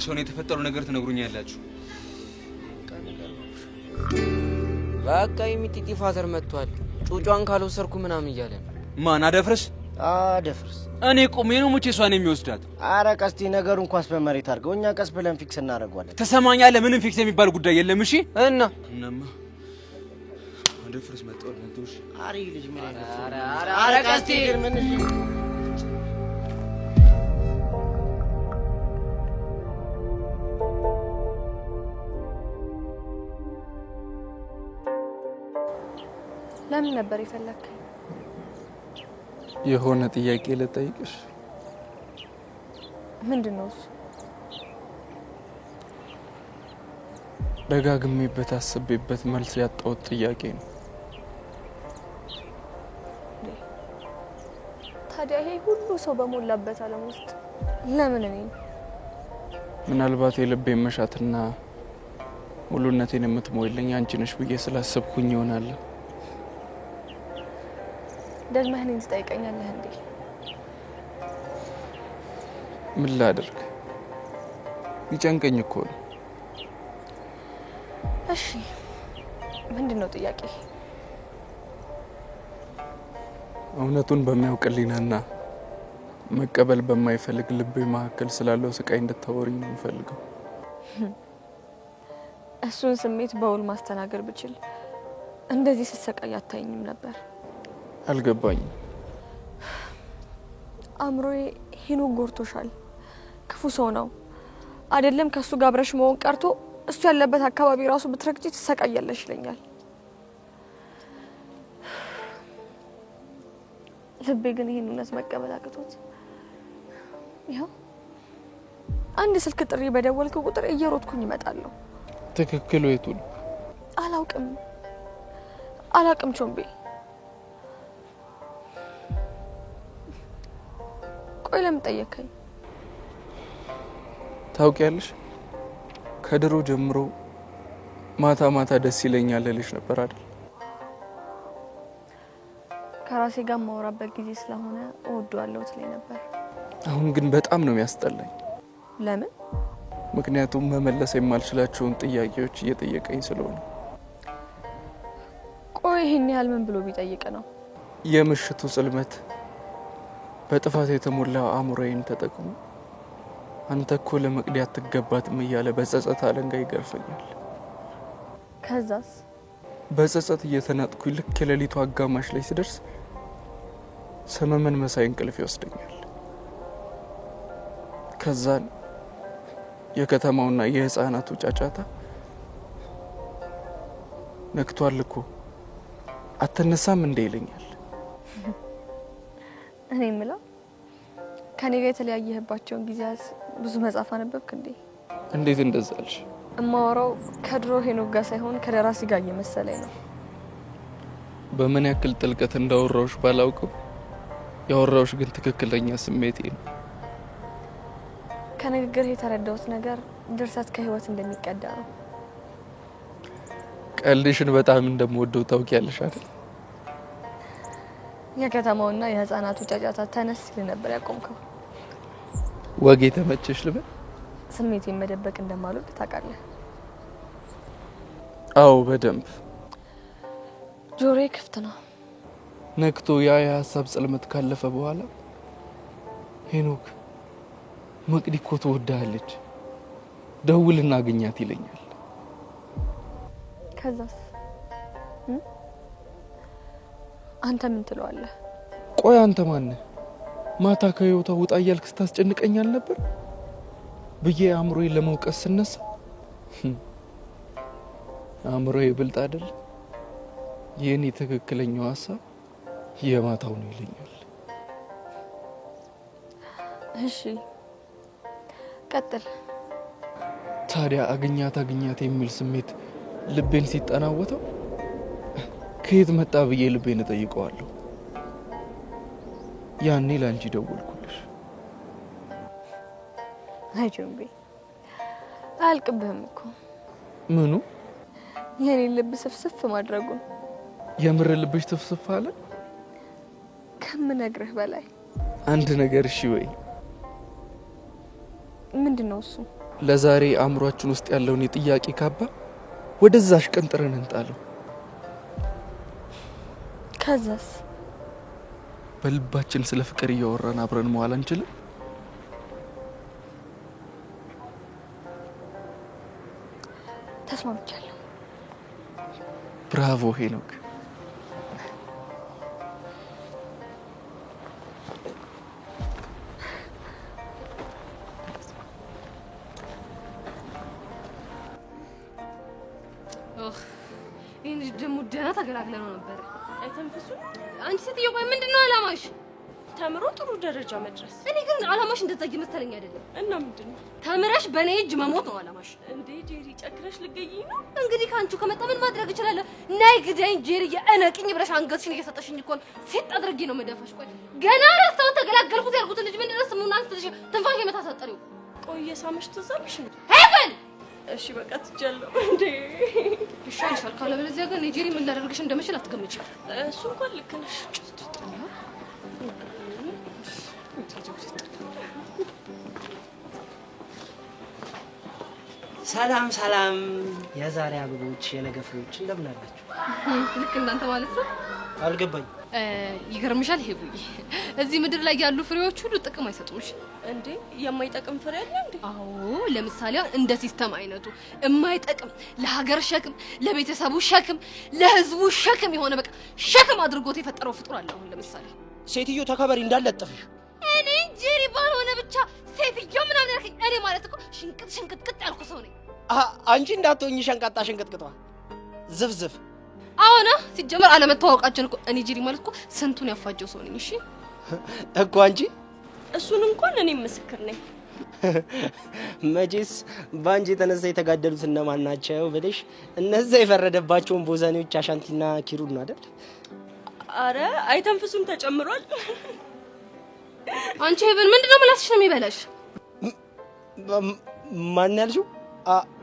ሰውን የተፈጠረው ነገር ትነግሩኛላችሁ። በቃ የሚጢጢ father መጥቷል። ጩጯን ካልወሰድኩ ምናምን እያለ ነው። ማን አደፍርስ? አደፍርስ። እኔ ቆሜ ነው ሙቼ እሷን የሚወስዳት። አረ ቀስቲ፣ ነገሩን ኳስ በመሬት አድርገው፣ እኛ ቀስ ብለን fix እናደርገዋለን። ትሰማኛለህ? ምንም fix የሚባል ጉዳይ የለም። እሺ። እና እናማ አደፍርስ መጥቷል። አንተውሽ አሪ ልጅ ምን አይነት አረ ቀስቲ ምን ለምን ነበር የፈለግከኝ? የሆነ ጥያቄ ልጠይቅሽ። ምንድን ነው እሱ? ደጋግሜበት አስቤበት መልስ ያጣሁት ጥያቄ ነው። ታዲያ ይሄ ሁሉ ሰው በሞላበት ዓለም ውስጥ ለምን እኔ? ምናልባት የልቤ መሻትና ሙሉነቴን የምትሞይልኝ አንቺ ነሽ ብዬ ስላሰብኩኝ ይሆናል። ደግመህ እኔን ትጠይቀኛለህ እንዴ? ምን ላድርግ? ይጨንቀኝ እኮ ነው። እሺ ምንድን ነው ጥያቄ? እውነቱን በሚያውቅ ሕሊናና መቀበል በማይፈልግ ልቤ መካከል ስላለው ስቃይ እንድታወሪኝ ነው የምፈልገው። እሱን ስሜት በውል ማስተናገድ ብችል እንደዚህ ስሰቃይ አታይኝም ነበር። አልገባኝም። አእምሮዬ ሄኖክ ጎርቶሻል፣ ክፉ ሰው ነው አይደለም፣ ከእሱ ጋር አብረሽ መሆን ቀርቶ እሱ ያለበት አካባቢ ራሱ ብትረግጪ ትሰቃያለሽ ይለኛል። ልቤ ግን ይህን እውነት መቀበል አቅቶት ይኸው አንድ ስልክ ጥሪ በደወልክ ቁጥር እየሮጥኩኝ እመጣለሁ። ትክክል የቱ ነው? አላውቅም፣ አላውቅም ቾምቤ። ቆይ ለምን ጠየከኝ? ታውቂያለሽ፣ ከድሮ ጀምሮ ማታ ማታ ደስ ይለኛል እልሽ ነበር አይደል? ከራሴ ጋር የማወራበት ጊዜ ስለሆነ እወደዋለሁ ትለኝ ነበር። አሁን ግን በጣም ነው የሚያስጠላኝ። ለምን? ምክንያቱም መመለስ የማልችላቸውን ጥያቄዎች እየጠየቀኝ ስለሆነ። ቆይ ይህን ያህል ምን ብሎ ቢጠይቅ ነው? የምሽቱ ጽልመት በጥፋት የተሞላ አእምሮዬን ተጠቅሞ አንተ እኮ ለመቅዲ አትገባትም እያለ በጸጸት አለንጋ ይገርፈኛል። ከዛስ? በጸጸት እየተናጥኩኝ ልክ የሌሊቱ አጋማሽ ላይ ስደርስ ሰመመን መሳይ እንቅልፍ ይወስደኛል። ከዛን የከተማውና የህፃናቱ ጫጫታ ነክቷል እኮ አትነሳም እንዴ ይለኛል። እኔ የምለው ከኔ ጋር የተለያየህባቸውን ጊዜያት ብዙ መጽሐፍ አነበብክ እንዴ? እንዴት እንደዛ አልሽ? እማወራው ከድሮ ሄኖክ ጋር ሳይሆን ከደራሲ ጋር እየመሰለኝ ነው። በምን ያክል ጥልቀት እንዳወራሁሽ ባላውቅም ያወራሁሽ ግን ትክክለኛ ስሜቴ ነው። ከንግግር የተረዳሁት ነገር ድርሰት ከህይወት እንደሚቀዳ ነው። ቀልድሽን በጣም እንደምወደው ታውቂያለሽ አይደል? የከተማውና የህፃናቱ ጫጫታ ተነስ ሲል ነበር ያቆምከው። ወጌ ተመቸሽ ልበል? ስሜቴን መደበቅ እንደማልወድ ታውቃለህ። አዎ በደንብ። ጆሮዬ ክፍት ነው። ነክቶ ያ የሀሳብ ጽልመት ካለፈ በኋላ ሄኖክ መቅዲ እኮ ትወድሃለች፣ ደውል እናገኛት ይለኛል። ከዛስ አንተ ምን ትለዋለህ? ቆይ አንተ ማነህ? ማታ ከህይወቷ ውጣ እያልክ ስታስጨንቀኝ አልነበር ብዬ አእምሮዬን ለመውቀስ ስነሳ አእምሮዬ ብልጥ አይደል? የእኔ ትክክለኛው ሀሳብ የማታው ነው ይለኛል። እሺ ቀጥል። ታዲያ አግኛት አግኛት የሚል ስሜት ልቤን ሲጠናወተው ከየት መጣ ብዬ ልቤን እጠይቀዋለሁ። ያኔ ላንቺ ደወልኩልሽ። አይ ጆንቤ አያልቅብህም እኮ። ምኑ? የኔን ልብ ስፍስፍ ማድረጉን። የምር ልብሽ ስፍስፍ አለ? ከምነግርህ በላይ። አንድ ነገር እሺ ወይ? ምንድን ነው እሱ? ለዛሬ አእምሯችን ውስጥ ያለውን የጥያቄ ካባ ወደዛሽ ቀንጥረን እንጣለው። ከዛስ በልባችን ስለ ፍቅር እያወራን አብረን መዋል አንችልም? ተስማምቻለሁ። ብራቮ ሄኖክ። ይህን ልጅ ደግሞ ደህና ተገላግለነው ነበረ። አይተንፍሱ። አንቺ ሴትዮ ቆይ ምንድን ነው አላማሽ? ተምሮ ጥሩ ደረጃ መድረስ። እኔ ግን አላማሽ እንደዛ እየመሰለኝ አይደለም። እና ምንድን ነው? ተምረሽ በእኔ እጅ መሞት ነው አላማሽ። እንዴ ጄሪ፣ ጨክረሽ ልገይኝ ነው? እንግዲህ ከአንቺ ከመጣ ምን ማድረግ እችላለሁ? ነይ ግደኝ ጄሪ፣ እነቅኝ ብለሽ አንገትሽን እየሰጠሽኝ እኮ ነው። ሲጥ አድርጌ ነው መደፋሽ። ቆይ ገና ረስታውን ተገላገልኩት ያልኩትን ልጅ ምንድን ነው ስሙን አንስተሽ ትንፋሽ የምታሳጠሪው? ቆይ የሳምሽ ትዝ አለሽ እንዴ? ሄቨን እሺ በቃ ትቻለሁ። እንዴ ይሻልሻል። ካለበለዚያ ግን ጄሪ ምን ላደርግሽ እንደምችል አትገምጪ። እሱ እንኳን ልክ ነሽ። ሰላም ሰላም፣ የዛሬ አበቦች የነገ ፍሬዎች እንደምን አላችሁ? ልክ እንዳንተ ማለት ነው። አልገባኝ። ይገርምሻል ሄቡዬ፣ እዚህ ምድር ላይ ያሉ ፍሬዎች ሁሉ ጥቅም አይሰጡም። እሺ እንዴ የማይጠቅም ፍሬ አለ እንዴ? አዎ፣ ለምሳሌ እንደ ሲስተም አይነቱ የማይጠቅም ለሀገር ሸክም፣ ለቤተሰቡ ሸክም፣ ለህዝቡ ሸክም የሆነ በቃ ሸክም አድርጎት የፈጠረው ፍጡር አለ። አሁን ለምሳሌ ሴትዮ ተከበሪ እንዳለጥፍሽ። እኔ ጄሪ ባልሆነ ብቻ ሴትዮ ምናምን ያልከኝ፣ እኔ ማለት እኮ ሽንቅጥ ሽንቅጥቅጥ ያልኩ ሰው ነኝ። አንቺ እንዳትሆኚ ሸንቃጣ ሽንቅጥቅጧ ዝፍዝፍ። አሁን ሲጀመር አለመተዋወቃችን እኮ እኔ ጄሪ ማለት እኮ ስንቱን ያፋጀው ሰው ነኝ። እሺ እኮ አንቺ እሱን እንኳን እኔ ምስክር ነኝ። መቼስ በአንቺ የተነሳ የተጋደሉት እነማን ናቸው ብለሽ እነዛ የፈረደባቸውን ቦዘኔዎች አሻንቲና ኪሩን ነው አይደል? አረ አይተንፍሱም ተጨምሯል። አንቺ ሄቨን ምንድነው ምላስሽ ነው የሚበላሽ? ማን ያልሽው?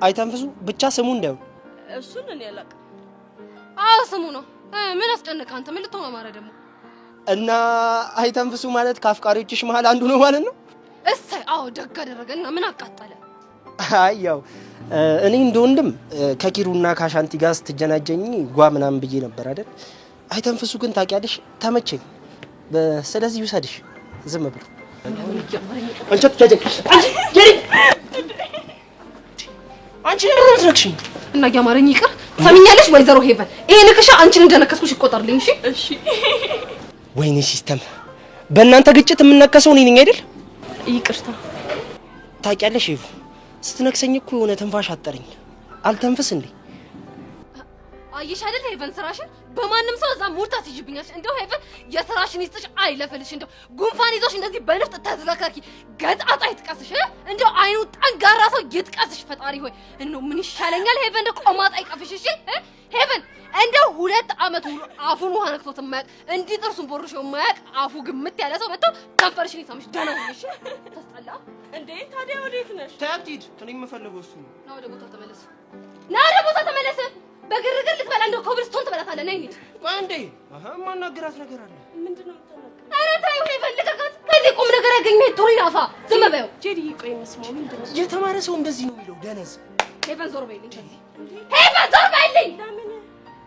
አይተንፍሱ ብቻ ስሙ እንዳይሆን። እሱን እኔ አላውቅም። አዎ ስሙ ነው። ምን አስጨነቀ አንተ? ምን ልትሆን አማረ ደግሞ? እና አይተንፍሱ ማለት ከአፍቃሪዎችሽ መሀል አንዱ ነው ማለት ነው? እሰይ አዎ ደግ አደረገ። እና ምን አቃጠለ? አይ ያው እኔ እንደ ወንድም ከኪሩና ከአሻንቲ ጋር ስትጀናጀኝ ጓ ምናምን ብዬ ነበር አይደል? አይተንፍሱ ግን ታውቂያለሽ ተመቸኝ። ስለዚህ ይውሰድሽ ዝም ብሎ አንቺ ጀሪ አንቺ ለምን አትረክሽኝ? እና እያማረኝ ይቅር። ሰሚኛለሽ ወይዘሮ ሄቨን፣ ይሄ ንክሻ አንቺን እንደነከስኩሽ ይቆጠርልኝ። እሺ እሺ። ወይኔ ሲስተም፣ በእናንተ ግጭት የምነከሰው እኔ ነኝ አይደል? ይቅርታ። ታውቂያለሽ ይሁ ስትነክሰኝ እኮ የሆነ ትንፋሽ አጠረኝ። አልተንፍስ እንዴ? አየሽ አይደል ሄቨን፣ ስራሽን በማንም ሰው እዛ ሙርታ ትይዥብኛለሽ። እንደው ሄቨን የስራሽን ይስጥሽ አይለፈልሽ። እንደው ጉንፋን ይዞሽ እንደዚህ በንፍጥ ተዝረከርኪ፣ ገጣጣ ይጥቀስሽ። እንደው አይኑ ጠንጋራ ሰው ይጥቀስሽ። ፈጣሪ ሆይ እንደው ምን ይሻለኛል ሄቨን፣ እንደው ቆማጣ ይቀፍሽ። እሺ ሄቨን፣ እንደው 2 ዓመት ሙሉ አፉን ውሃ ነክቶት የማያውቅ እንዲህ ጥርሱን ቦርሾ የማያውቅ አፉ ግምት ያለ ሰው መጥቶ ከንፈርሽን ይሳምሽ። ደህና ሁኚ እሺ። ታስጠላ እንዴ! ታዲያ ወዴት ነሽ? ተያት ሂድ። እኔ የምፈልገው እሱ ነው። ና ወደ ቦታ ተመለስ። ና ወደ ቦታ ተመለስ። በግርግር ልትበላ እንደው ኮብልስቶን ትበላታለህ። ነይ እንሂድ። ቆይ እንዴ፣ አሃ የማናገራት ነገር አለ። ምንድን ነው የምታናግራት? ኧረ ተይው ሄቨን ልቀቃት። ከዚህ ቁም ነገር ያገኘ ቶሪ አፋ ዝም በይው። ጄሪ ቆይ እንስማው። ምንድን ነው? የተማረ ሰው እንደዚህ ነው የሚለው ደነዝ። ሄቨን ዞር በይልኝ ከዚህ። ሄቨን ዞር በይልኝ።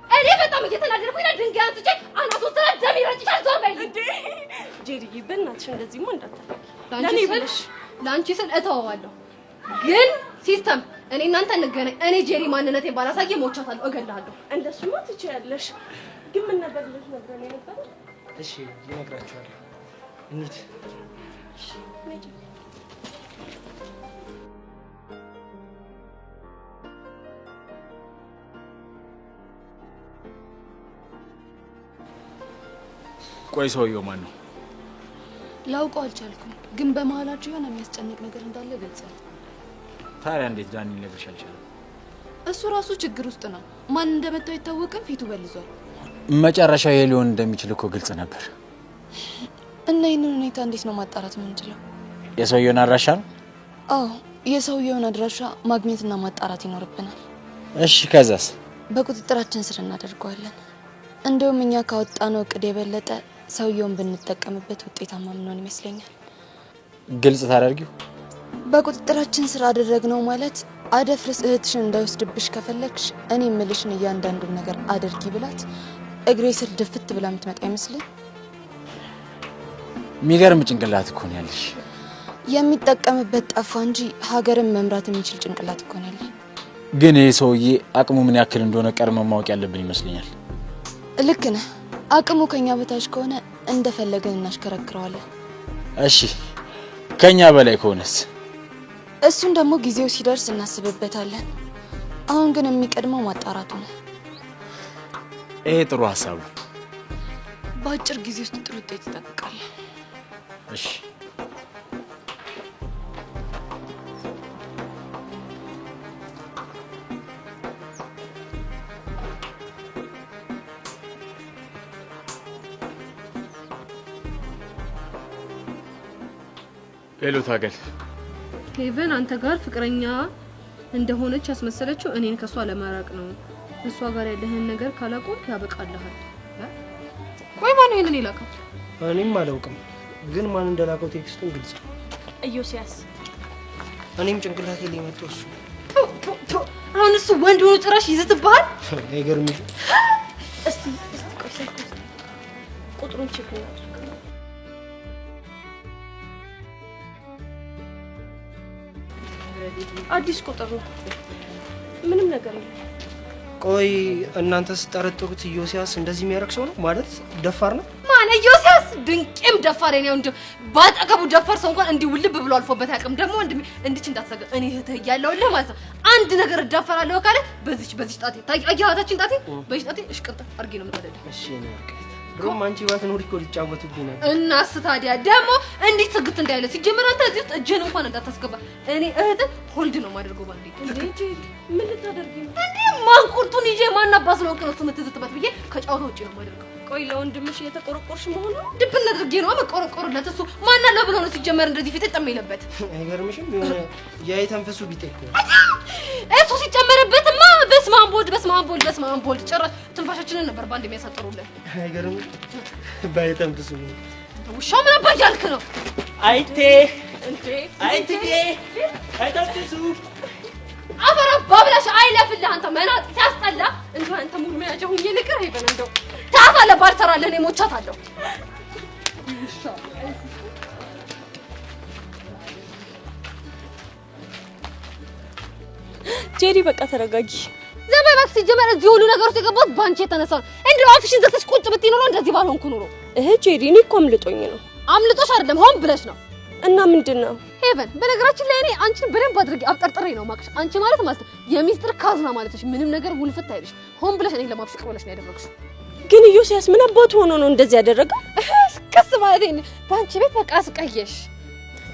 እኔ በጣም እየተናደድኩኝ ነው። ድንጋይ አንስቼ አናቱን ስራ ደም ይረጭሻል። ዞር በይልኝ። እንዴ ጄሪዬ፣ በእናትሽ እንደዚህማ እንዳታደርጊ። ለእኔ ብለሽ ለአንቺ ስል እተወዋለሁ፣ ግን ሲስተም እኔ እናንተ እንገናኝ። እኔ ጄሪ ማንነቴን ባላሳየ ሞቻታለሁ፣ እገልሃለሁ። እንደሱማ ትችያለሽ፣ ግን ምን ነበር ብለሽ ነግረን የነበረው? እሺ እነግራችኋለሁ። እንሂድ። ቆይ ሰውየው ማን ነው? ላውቀው አልቻልኩም፣ ግን በመሀላቸው የሆነ የሚያስጨንቅ ነገር እንዳለ ግልጽ ነው። ታዲያ እንዴት ዳኒ ሊነግርሽ አልቻለም? እሱ ራሱ ችግር ውስጥ ነው። ማን እንደመታው አይታወቅም። ፊቱ በልዟል። መጨረሻው ይሄ ሊሆን እንደሚችል እኮ ግልጽ ነበር። እና ይህንን ሁኔታ እንዴት ነው ማጣራት የምንችለው? የሰውየውን አድራሻ ነው? አዎ፣ የሰውየውን አድራሻ ማግኘትና ማጣራት ይኖርብናል። እሺ፣ ከዛስ? በቁጥጥራችን ስር እናደርገዋለን። እንደውም እኛ ካወጣነው እቅድ የበለጠ ሰውየውን ብንጠቀምበት ውጤታማ ምንሆን ይመስለኛል። ግልጽ ታደርጊው? በቁጥጥራችን ስር አደረግነው ማለት አደፍርስ እህትሽን እንዳይወስድብሽ ከፈለግሽ እኔ የምልሽን እያንዳንዱን ነገር አድርጊ ብላት እግሬ ስር ድፍት ብላ የምትመጣ አይመስልም? የሚገርም ጭንቅላት እኮ ነው ያለሽ። የሚጠቀምበት ጠፋ እንጂ ሀገርን መምራት የሚችል ጭንቅላት እኮ ነው ያለኝ። ግን ይህ ሰውዬ አቅሙ ምን ያክል እንደሆነ ቀድመን ማወቅ ያለብን ይመስለኛል። ልክ ነህ። አቅሙ ከኛ በታች ከሆነ እንደፈለገን እናሽከረክረዋለን። እሺ፣ ከኛ በላይ ከሆነስ? እሱን ደግሞ ጊዜው ሲደርስ እናስብበታለን። አሁን ግን የሚቀድመው ማጣራቱ ነው። ይሄ ጥሩ ሀሳብ ነው። በአጭር ጊዜ ውስጥ ጥሩ ውጤት ይጠብቃለን። እሺ። Hello ታገል። ሄቨን አንተ ጋር ፍቅረኛ እንደሆነች ያስመሰለችው እኔን ከሷ ለማራቅ ነው። እሷ ጋር ያለህን ነገር ካላቆምክ ያበቃልሃል። ቆይ ማነው ይሄንን የላከው? እኔም አላውቅም፣ ግን ማን እንደላከው text ኡን ግልጽ ነው። ኢዮስያስ። እኔም ጭንቅላቴ ላይ መጥቶ እሱ። አሁን እሱ ወንድ ሆኖ ጭራሽ ይዝትብሃል። አይገርምሽም? እስቲ እስቲ ቆይ ስልክ ውስጥ ቁጥሩን check እናድርግ። አዲስ ቁጥር ነው። ምንም ነገር የለም። ቆይ እናንተ ስጠረጥሩት ኢዮስያስ እንደዚህ የሚያደርግ ሰው ነው ማለት? ደፋር ነው። ማን ኢዮስያስ? ድንቄም ደፋር ነው። እንደው ባጠገቡ ደፋር ሰው እንኳን እንዲህ ውልብ ብሎ አልፎበት አያውቅም። ደግሞ ወንድሜ እንዲች እንዳትሰጋ፣ እኔ እህትህ እያለሁልህ ማለት ነው። አንድ ነገር እዳፈራለሁ ካለ በዚች በዚች ጣቴ ታይ አያታችን ጣቴ በዚች ጣቴ እሽቅጥ አድርጌ ነው የምቀደደው። እሺ ነው ድሮም አንቺ ባትኖሪ እኮ ሊጫወቱብኝ ነበር። እናስ ታዲያ ደግሞ እንዲህ ትግት እንዳይለ ሲጀመር አንተ እዚህ ውስጥ እጅህን እንኳን እንዳታስገባ። እኔ እህትህ hold ነው የማደርገው ባንዴ። እንዴ ምን ልታደርጊ ነው? እንዴ ማንቁርቱን ይዤ ማን አባስ ነው እሱ የምትዝትበት ብዬ ከጨዋታ ውጪ ነው የማደርገው። ቆይ ለወንድምሽ እየተቆረቆርሽ መሆኑ ነው? ድብን አድርጌ ነው መቆረቆርለት። እሱ ማን አለው ብሎ ነው ሲጀመር እንደዚህ ፊት ጠም የለበት። አይገርምሽም? የሆነ የአይተንፍሱ ቢጤ እኮ እሱ ሲጨመርበትማ በስመ አብ ወልድ በስመ አብ ወልድ በስመ አብ ወልድ ጭራሽ ትንፋሻችንን ነበር ባንድ የሚያሳጥሩልን። አይገርምሽም? በአይተንፍሱ ውሻው ምን አባ እያልክ ነው? አይቴ አይቴ አይተንፍሱ አፈር አባ ብላሽ አይለፍልህ አንተ መናጥ ሲያስጠላ። እንደው አንተ ሙሉ መያዣ ሁኜ ልቅር ይበል እንደው ታፋለ ባልሰራለህ እኔ ሞቻታለሁ። ጄሪ በቃ ተረጋጊ። ዝም በይ እባክሽ። ሲጀመር እዚህ ሁሉ ነገር ውስጥ የገባሁት ባንቺ የተነሳ ነው። እንደው አፍሽን ዘግተሽ ቁጭ ብትይ ኖሮ እንደዚህ ባልሆንኩ ኖሮ። እህ ጄሪ፣ እኔ እኮ አምልጦኝ ነው። አምልጦሽ አይደለም ሆን ብለሽ ነው። እና ምንድን ነው ሄቨን፣ በነገራችን ላይ እኔ አንቺን በደንብ አድርጌ አብጠርጥሬ ነው የማውቅሽ። አንቺ ማለት ማለት ነው የሚስጥር ካዝና ማለትሽ፣ ምንም ነገር ውልፍት አይልሽ። ሆን ብለሽ እኔን ለማብሸቅ ብለሽ ነው ያደረግሽው። ግን ኢዮስያስ ምን አባቱ ሆኖ ነው እንደዚህ ያደረገው? ክስ ማለት በአንቺ ቤት በቃ አስቀየሽ።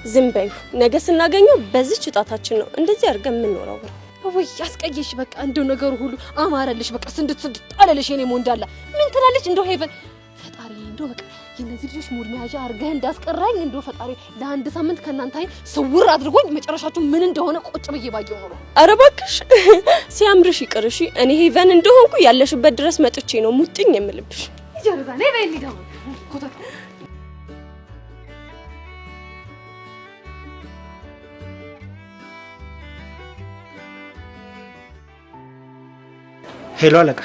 ዝም በይው። ነገ ስናገኘው በዚች ጣታችን ነው እንደዚህ አድርገን የምንወረውረው። ወይ አስቀየሽ። በቃ እንደው ነገሩ ሁሉ አማረልሽ። በቃ ስንድት ስንድት አለልሽ። የኔ ሞንዳላ ምን ትላለች? እንደው ሄቨን ፈጣሪ እንደው በቃ የእነዚህ ልጆች mood መያዣ አድርገህ እንዳስቀራኝ እንደው ፈጣሪ ለአንድ ሳምንት ከእናንተ አይን ስውር አድርጎኝ መጨረሻችሁ ምን እንደሆነ ቁጭ ብዬ ባየው ኖሮ። ኧረ እባክሽ ሲያምርሽ ይቅር እሺ። እኔ ሄቨን እንደሆንኩ ያለሽበት ድረስ መጥቼ ነው ሙጥኝ የምልብሽ። ይጀርዛ ነይ በይ እንሂድ አሁን ኮተት Hello አለቃ፣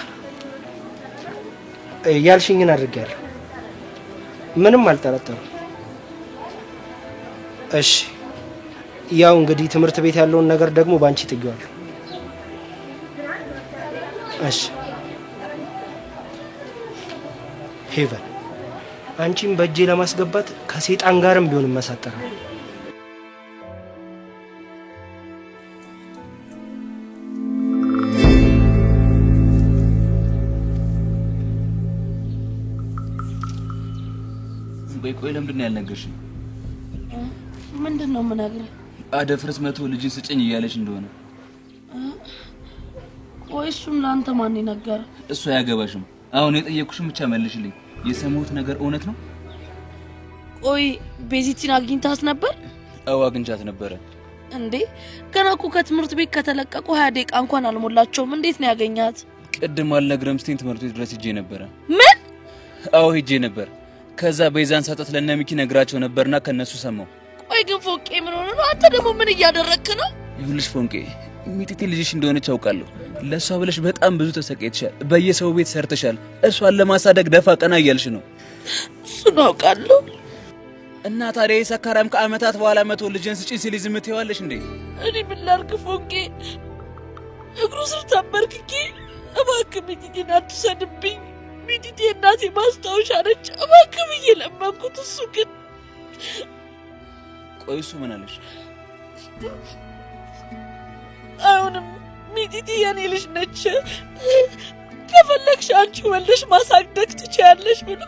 ያልሽኝን አድርጌያለሁ። ምንም አልጠረጠሩም። እሺ ያው እንግዲህ ትምህርት ቤት ያለውን ነገር ደግሞ ባንቺ ጥዬዋለሁ። እሺ ሄቨን፣ አንቺም በእጄ ለማስገባት ከሴጣን ጋርም ቢሆን እመሳጠራለሁ። ቆይ ቆይ፣ ለምንድን ነው ያልነገርሽኝ? ምንድን ነው የምነግርህ? አደፍርስ መቶ ልጅን ስጭኝ እያለች እንደሆነ። ቆይ እሱን ለአንተ ማን የነገረህ? እሱ አያገባሽም። አሁን የጠየቅኩሽን ብቻ መልሽልኝ። የሰማሁት ነገር እውነት ነው? ቆይ ቤዚቲን አግኝታት ነበር? አዎ አግኝቻት ነበረ። እንዴ ገና እኮ ከትምህርት ቤት ከተለቀቁ 20 ደቂቃ እንኳን አልሞላቸውም። እንዴት ነው ያገኛት? ቅድም አልነግረም ስትይኝ ትምህርት ቤት ድረስ ሄጄ ነበረ። ምን? አዎ ሄጄ ነበር። ከዛ ቤዛን ሳጣት ለእነ ሚኪ ነግራቸው ነበርና ከነሱ ሰማሁ። ቆይ ቆይ ግን ፎንቄ ምን ሆነ ነው? አንተ ደግሞ ምን እያደረግክ ነው? ይኸውልሽ ፎንቄ፣ ሚጢጢ ልጅሽ እንደሆነች አውቃለሁ። ለእሷ ብለሽ በጣም ብዙ ተሰቃይተሻል። በየሰው ቤት ሰርተሻል። እሷን ለማሳደግ ደፋ ቀና እያልሽ ነው። እሱን አውቃለሁ። እና ታዲያ የሰካራም ከአመታት በኋላ መቶ ልጅን ስጪኝ ሲል ዝም ትይዋለሽ እንዴ? እኔ ምን ላድርግ ፎንቄ? እግሩ ስር ተንበርክኬ እባክህ ሚጢጢን አትውሰድብኝ፣ ሚጢጢ እናቴ ማስታወሻ ነች፣ እባክህ ብዬ ለመንኩት። እሱ ግን ቆይ እሱ ምን አለሽ? አይሆንም፣ ሚጢጢ የኔ ልጅ ነች፣ ከፈለግሽ አንቺ ወልደሽ ማሳደግ ትችያለሽ ብሎ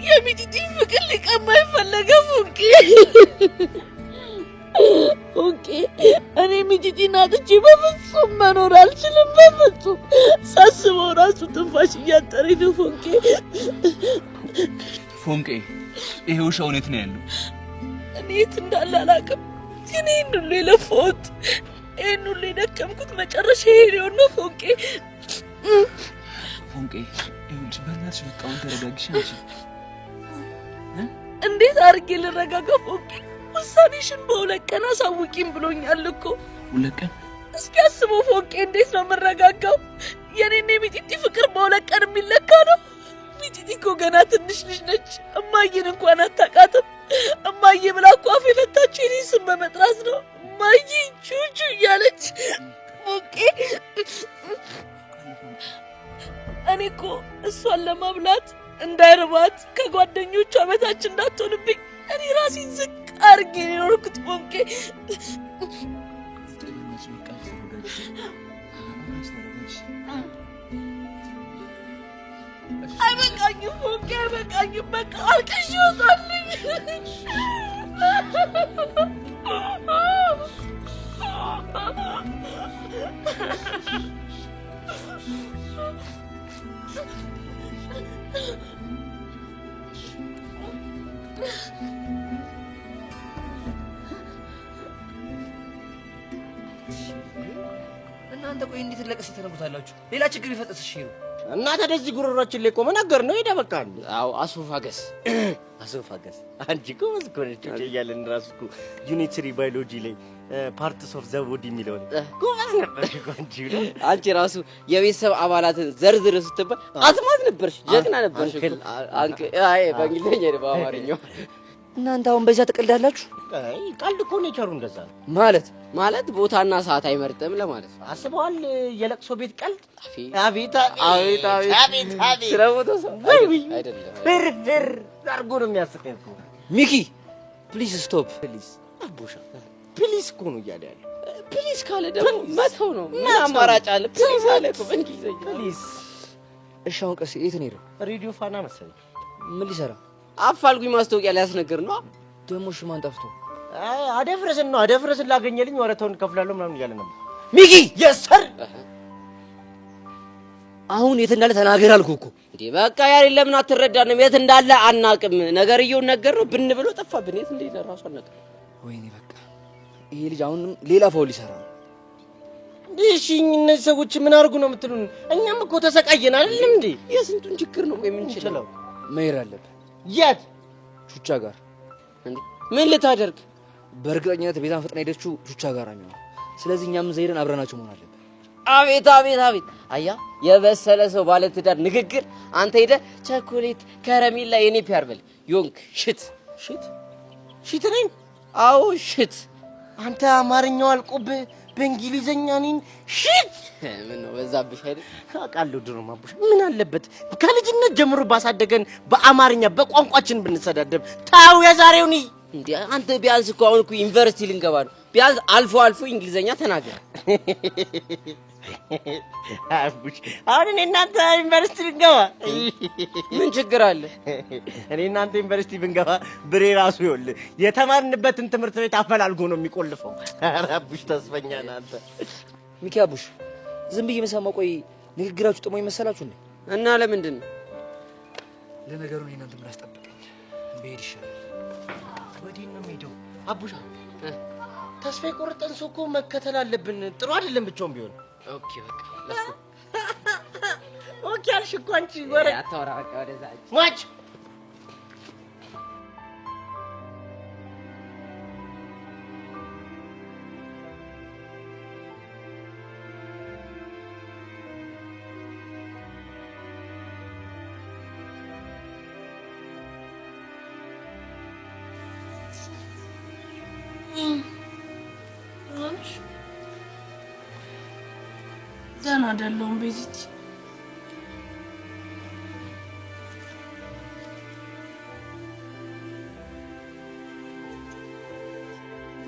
የሚጢጢ ፍቅር ሊቀማኝ ፈለገ። ፎንቄ ፎንቄ፣ እኔ ሚጢጢን አጥቼ በፍጹም መኖር አልችልም። በፍጹም ሳስበው ራሱ ትንፋሽ እያጠረኝ ነው። ፎንቄ ፎንቄ፣ ይሄ ውሻ እውነት ነው ያለው? እኔ የት እንዳለ አላውቅም፣ ግን ይህን ሁሉ የለፋሁት ይህን ሁሉ የደከምኩት መጨረሻ ይሄ ሊሆን ነው። ፎንቄ ፎንቄ፣ ይኸውልሽ በእናትሽ በቃ አሁን ተረጋግሽ። አንቺ እንዴት አድርጌ ልረጋጋ ፎንቄ? ውሳኔሽን በ2 ቀን አሳውቂም ብሎኛል እኮ። 2 ቀን? እስኪ አስበው ፎንቄ፣ እንዴት ነው የምረጋጋው? የኔና የሚጢጢ ፍቅር በ2 ቀን የሚለካ ነው? ሚጢጢ እኮ ገና ትንሽ ልጅ ነች። እማዬን እንኳን አታውቃትም። እማዬ ብላ እኮ አፍ የፈታችው የኔን ስም በመጥራት ነው። እማዬ ቹቹ እያለች። ፎንቄ፣ እኔ እኮ እሷን ለማብላት እንዳይርባት ከጓደኞቿ በታች እንዳትሆንብኝ እኔ ራሴን ዝቅ አድርጌ ነው የኖርኩት። ፎንቄ አይበቃኝም፣ ፎንቄ አይበቃኝም። በቃ አልቅሼ እወጣለሁ። እናንተ ቆይ እንዴት ለቀስ ተነጉታላችሁ? ሌላ ችግር ይፈጠስ እሺ ነው። እና ታዲያ እዚህ ጉሮሯችን ላይ ቆመ ነገር ነው ሄደ በቃ። አዎ አሶፋገስ አሶፋገስ። አንቺ እኮ ጎበዝ እኮ ነሽ። ጩጬ እያለን ራሱ እኮ unit 3 ባዮሎጂ ላይ parts of the body የሚለው ጎበዝ ነበርሽ እኮ አንቺ። አንቺ ራሱ የቤተሰብ አባላትን ዘርዝር ስትባል አዝማት ነበርሽ፣ ጀግና ነበርሽ እኮ። Uncle አይ በእንግሊዝኛ ነው በአማርኛው። እናንተ አሁን በዛ ትቀልዳላችሁ? አይ ቀልድ እኮ nature ኡ እንደዛ ነው። ማለት ቦታና ሰዓት አይመርጥም ለማለት ነው። አስበዋል? የለቅሶ ቤት ቀልድ። አቤት አቤት አቤት አቤት አቤት። ስለሞተ ሰው አይደለም። ፍር ፍር አድርጎ ነው የሚያስቀኝ እኮ። ሚኪ please stop Please። አቦሻ please እኮ ነው እያለ ያለው። Please ካለ ደግሞ መተው ነው። ምን አማራጭ አለ? Please አለ እኮ በእንግሊዝኛ። Please። እሺ አሁን ቀስ የት ነው የሄደው? ሬዲዮ ፋና መሰለኝ። ምን ሊሰራ? አፋልጉኝ ማስታወቂያ ሊያስነግር ነው። ደግሞ እሺ ማን ጠፍቶ? አይ አደፍርስን ነው፣ አደፍርስን ላገኘልኝ ወረተውን እከፍላለሁ ምናምን እያለ ነበር። ሚኪ Yes sir። አሁን የት እንዳለ ተናገር አልኩህ እኮ። እንዴ በቃ ያሬድ ለምን አትረዳንም? የት እንዳለ አናውቅም። ነገርየውን ነገርነው ብን ብሎ ጠፋብን። የት እንደሄደ እራሱ አናውቅም። ወይኔ በቃ ይሄ ልጅ አሁንም ሌላ ፋውል ሊሰራ ነው። እሺ እነዚህ ሰዎች ምን አድርጉ ነው የምትሉን? እኛም እኮ ተሰቃየን አይደለም እንዴ? የስንቱን ችግር ነው የምንችለው። መሄድ አለብን። የት? ቹቻ ጋር። እንዴ ምን ልታደርግ? በእርግጠኝነት ቤዛን ፈጥና ሄደችው ቹቻ ጋር ነው የሚሆነው። ስለዚህ እኛም እዛ ሄደን አብረናቸው መሆን አለብን። አቤት አቤት አቤት! አያ የበሰለ ሰው ባለ ትዳር ንግግር። አንተ ሄደህ ቸኮሌት ከረሜላ የኔ ፒያር በል ዮንክ shit Shit shit ነኝ። አዎ shit። አንተ አማርኛው አልቆብህ በእንግሊዘኛ እኔን shit። ምን ነው በዛብሽ አይደል? አውቃለሁ። ድሮም አቡሽ ምን አለበት ከልጅነት ጀምሮ ባሳደገን በአማርኛ በቋንቋችን ብንሰዳደብ። ታው የዛሬውን እንዴ አንተ ቢያንስ እኮ አሁን እኮ ዩኒቨርሲቲ ልንገባ ነው። ቢያንስ አልፎ አልፎ እንግሊዘኛ ተናገር። አቡሽ አሁን እኔ እናንተ ዩኒቨርሲቲ ልንገባ ምን ችግር አለ? እኔ እናንተ ዩኒቨርሲቲ ብንገባ ብሬ ራሱ ይኸውልህ የተማርንበትን ትምህርት ቤት አፈላልጎ ነው የሚቆልፈው። ኧረ አቡሽ ተስፈኛ ነህ አንተ። ሚኪ አቡሽ ዝም ብዬ የምሰማው ቆይ ንግግራችሁ ጥሞኝ መሰላችሁ እንዴ? እና ለምንድን ነው? ለነገሩ እኔ እናንተ ምን አስጠበቀኝ? ብሄድ ይሻላል። ወዴት ነው የምሄደው? አቡሻ ተስፋ የቆረጠን ሰው እኮ መከተል አለብን። ጥሩ አይደለም ብቻውን ቢሆን። Okay በቃ Okay አልሽ እኮ አንቺ። ወሬ አታወራ በቃ ወደዛ። ሟች ደህና አይደለሁም ቤዚቲ።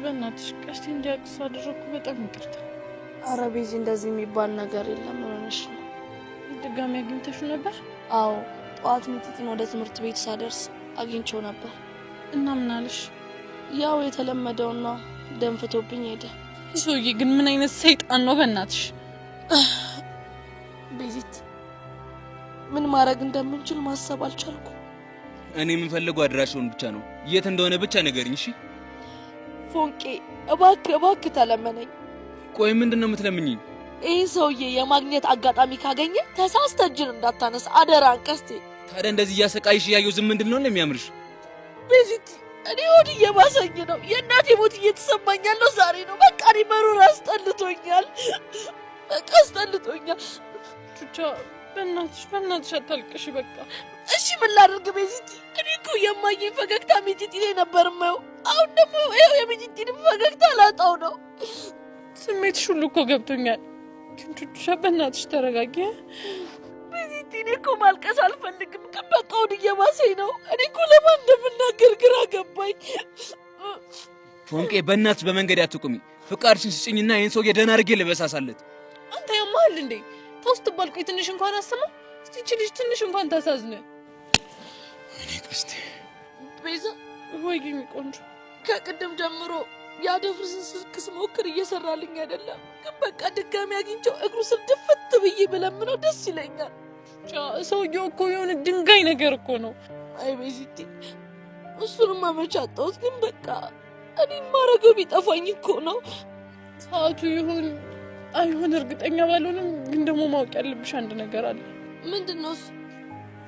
በእናትሽ ቀስቴ እንዲያቅስ አደረኩ። በጣም ይቅርታ። አረ ቤዚ፣ እንደዚህ የሚባል ነገር የለም። ምን ሆነሽ ነው? ድጋሚ አግኝተሽው ነበር? አዎ፣ ጠዋት ሚጢጢን ወደ ትምህርት ቤት ሳደርስ አግኝቼው ነበር። እና ምን አለሽ? ያው የተለመደውና ደንፍቶብኝ ሄደ። ይህ ሰውዬ ግን ምን አይነት ሰይጣን ነው? በእናትሽ ቤዚት፣ ምን ማድረግ እንደምንችል ማሰብ አልቻልኩም። እኔ የምፈልገው አድራሻውን ብቻ ነው። የት እንደሆነ ብቻ ንገሪኝ እሺ? ፎንቄ እባክህ እባክህ ተለመነኝ። ቆይ ምንድን ነው የምትለምኝኝ? ይህ ሰውዬ የማግኘት አጋጣሚ ካገኘ ተሳስተህ እጅን እንዳታነሳ አደራን ቀስቴ። ታዲያ እንደዚህ እያሰቃይሽ እያየሁ ዝም እንድል ነው የሚያምርሽ? ቤዚቲ፣ እኔ ሆድ እየባሰኝ ነው። የእናቴ ሞት እየተሰማኝ ያለው ዛሬ ነው። በቃ እኔ መኖር አስጠልቶኛል። በቃ አስጠልቶኛል። ቹቻ በእናትሽ በእናትሽ አታልቅሽ። በቃ እሺ ምን ላድርግ ቤዚቲ? እኔ እኮ የማየኝ ፈገግታ ሚጢጢ ላይ ነበር የማየው። አሁን ደግሞ ይኸው የሚጢጢንም ፈገግታ ላጣው ነው። ስሜትሽ ሁሉ እኮ ገብቶኛል። ግን ቹቻ በእናትሽ ተረጋጊ። ቤዚቲ፣ እኔ እኮ ማልቀስ አልፈልግም፣ ግን በቃ ሆድ እየባሰኝ ነው። እኔ እኮ ለማን እንደምናገር ግራ ገባኝ። ፎንቄ በእናትሽ በመንገድ አትቁሚ። ፍቃድሽን ስጭኝና ይህን ሰውዬ ደህና አድርጌ ልበሳሳለት። አንተ ያማሃል እንዴ? ተው ስትባል ቆይ ትንሽ እንኳን አሰማ። እስቲ ይህቺ ልጅ ትንሽ እንኳን ታሳዝን። ወይኔ ቀስቴ። ቤዛ ወይ ቆንጆ፣ ከቅድም ጀምሮ ያደፍርስን ስልክ ስሞክር እየሰራልኝ አይደለም። ግን በቃ ድጋሚ አግኝቼው እግሩ ስር ድፍት ብዬ ብለምነው ደስ ይለኛል። ሰውዬው እኮ የሆነ ድንጋይ ነገር እኮ ነው። አይ ቤዚቲ፣ እሱንማ መች አጣሁት። ግን በቃ እኔ የማደርገው ቢጠፋኝ እኮ ነው። ሰዓቱ ይሁን አይሁን እርግጠኛ ባልሆንም፣ ግን ደግሞ ማወቅ ያለብሽ አንድ ነገር አለ። ምንድን ነው እሱ?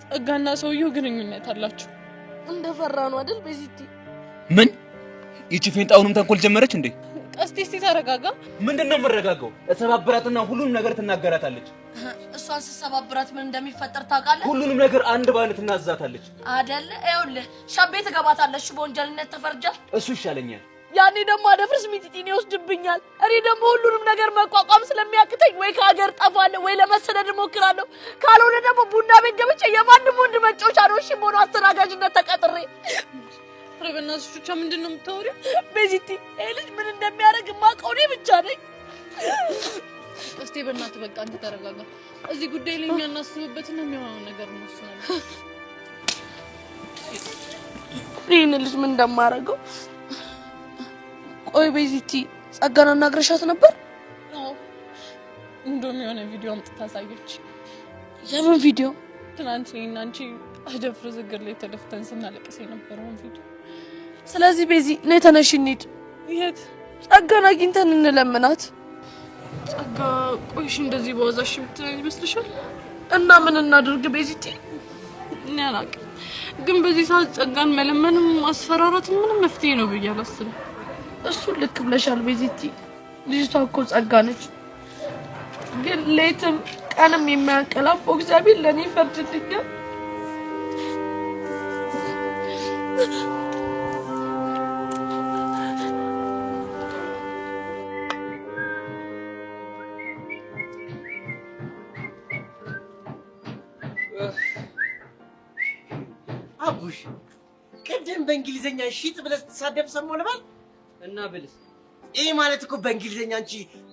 ጸጋና ሰውየው ግንኙነት አላቸው። እንደፈራ ነው አይደል ቤዚቲ? ምን ይቺ ፌንጣውንም ተንኮል ጀመረች እንዴ? ቀስቴ እስቲ ተረጋጋ። ምንድን ነው የምረጋጋው? እሰባብራትና ሁሉንም ነገር ትናገራታለች። እሷን ስሰባብራት ምን እንደሚፈጠር ታውቃለህ? ሁሉንም ነገር አንድ ባንድ ትናዛታለች አደለ? ይኸውልህ ሻቤ ትገባታለሽ፣ በወንጀልነት ተፈርጃ። እሱ ይሻለኛል። ያኔ ደግሞ አደፍርስ ሚጢጢን ይወስድብኛል። እኔ ደግሞ ሁሉንም ነገር መቋቋም ስለሚያቅተኝ ወይ ከሀገር ጠፋለሁ ወይ ለመሰደድ እሞክራለሁ። ካልሆነ ደግሞ ቡና ቤት ገብቼ የማንም ወንድ መጫወቻ ነው እሺ የምሆነው አስተናጋጅነት ተቀጥሬ። ኧረ በእናትሽ ቹቻ ምንድን ነው የምታወሪው? ቤዚቲ፣ ይሄ ልጅ ምን እንደሚያደርግ የማውቀው እኔ ብቻ ነኝ። ቀስቴ በእናትህ በቃ አንተ ተረጋጋ። እዚህ ጉዳይ ላይ እኛ እናስብበትና የሚሆነውን ነገር እንወስናለን። ይህን ልጅ ምን እንደማደርገው። ቆይ ቤዚቲ፣ ጸጋን አናግረሻት ነበር? አዎ፣ እንደውም የሆነ ቪዲዮ አምጥታ አሳየች። የምን ቪዲዮ? ትናንት እኔና አንቺ አደፍርስ እግር ላይ ተደፍተን ስናለቅስ የነበረውን ቪዲዮ። ስለዚህ ቤዚ ነይ ተነሽ እንሂድ። የት? ጸጋን አግኝተን እንለምናት። ጸጋ ቆይሽ እንደዚህ በዋዛሽ የምትለኝ ይመስልሻል? እና ምን እናድርግ ቤዚቲ? እኔ አላውቅም፣ ግን በዚህ ሰዓት ጸጋን መለመንም ማስፈራራትም ምንም መፍትሄ ነው ብዬ አላስብም። እሱን ልክ ብለሻል ቤዚቲ። ልጅቷ እኮ ጸጋ ነች። ግን ሌትም ቀንም የሚያንቀላፋው እግዚአብሔር ለእኔ ይፈርድልኛል። አቡሽ ቅድም በእንግሊዘኛ shit ብለህ ስትሳደብ ሰማሁ ልበል? እና ብልስ ይህ ማለት እኮ በእንግሊዘኛ አንቺ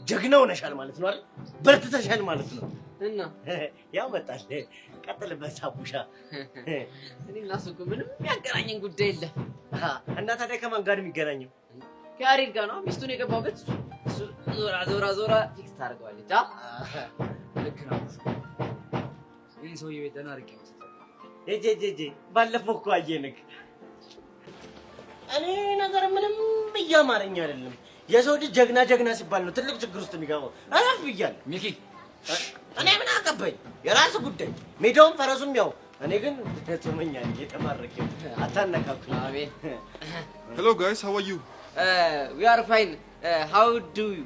ጀግና ሆነሻል ማለት ነው አይደል? በርትተሻል ማለት ነው። እና ያው መጣል። ቀጥልበት አቡሻ። እኔ እና እሱ እኮ ምንም የሚያገናኘን ጉዳይ የለም። እና ታዲያ ከማን ጋር ነው የሚገናኘው? ከያሬድ ጋር ነው ሚስቱን የገባበት። እሱ ዞራ ዞራ ዞራ fix ታደርገዋለች። ልክ ነው አቡሽ። ይህን ሰውዬ ቤት ደህና አድርጌ ነው የምሰጠው። ጄ ጄ ጄ ባለፈው እኮ አየንክ። እኔ ነገር ምንም እያማረኝ አይደለም። የሰው ልጅ ጀግና ጀግና ሲባል ነው ትልቅ ችግር ውስጥ የሚገባው። አረፍ ብያለሁ። ሚኪ እኔ ምን አገባኝ? የራስ ጉዳይ። ሜዳውም ፈረሱም ያው። እኔ ግን ጾመኛ ነኝ፣ የተማረክ አታነካኩኝ። አሜን። Hello guys, how are you? We are fine, how do you?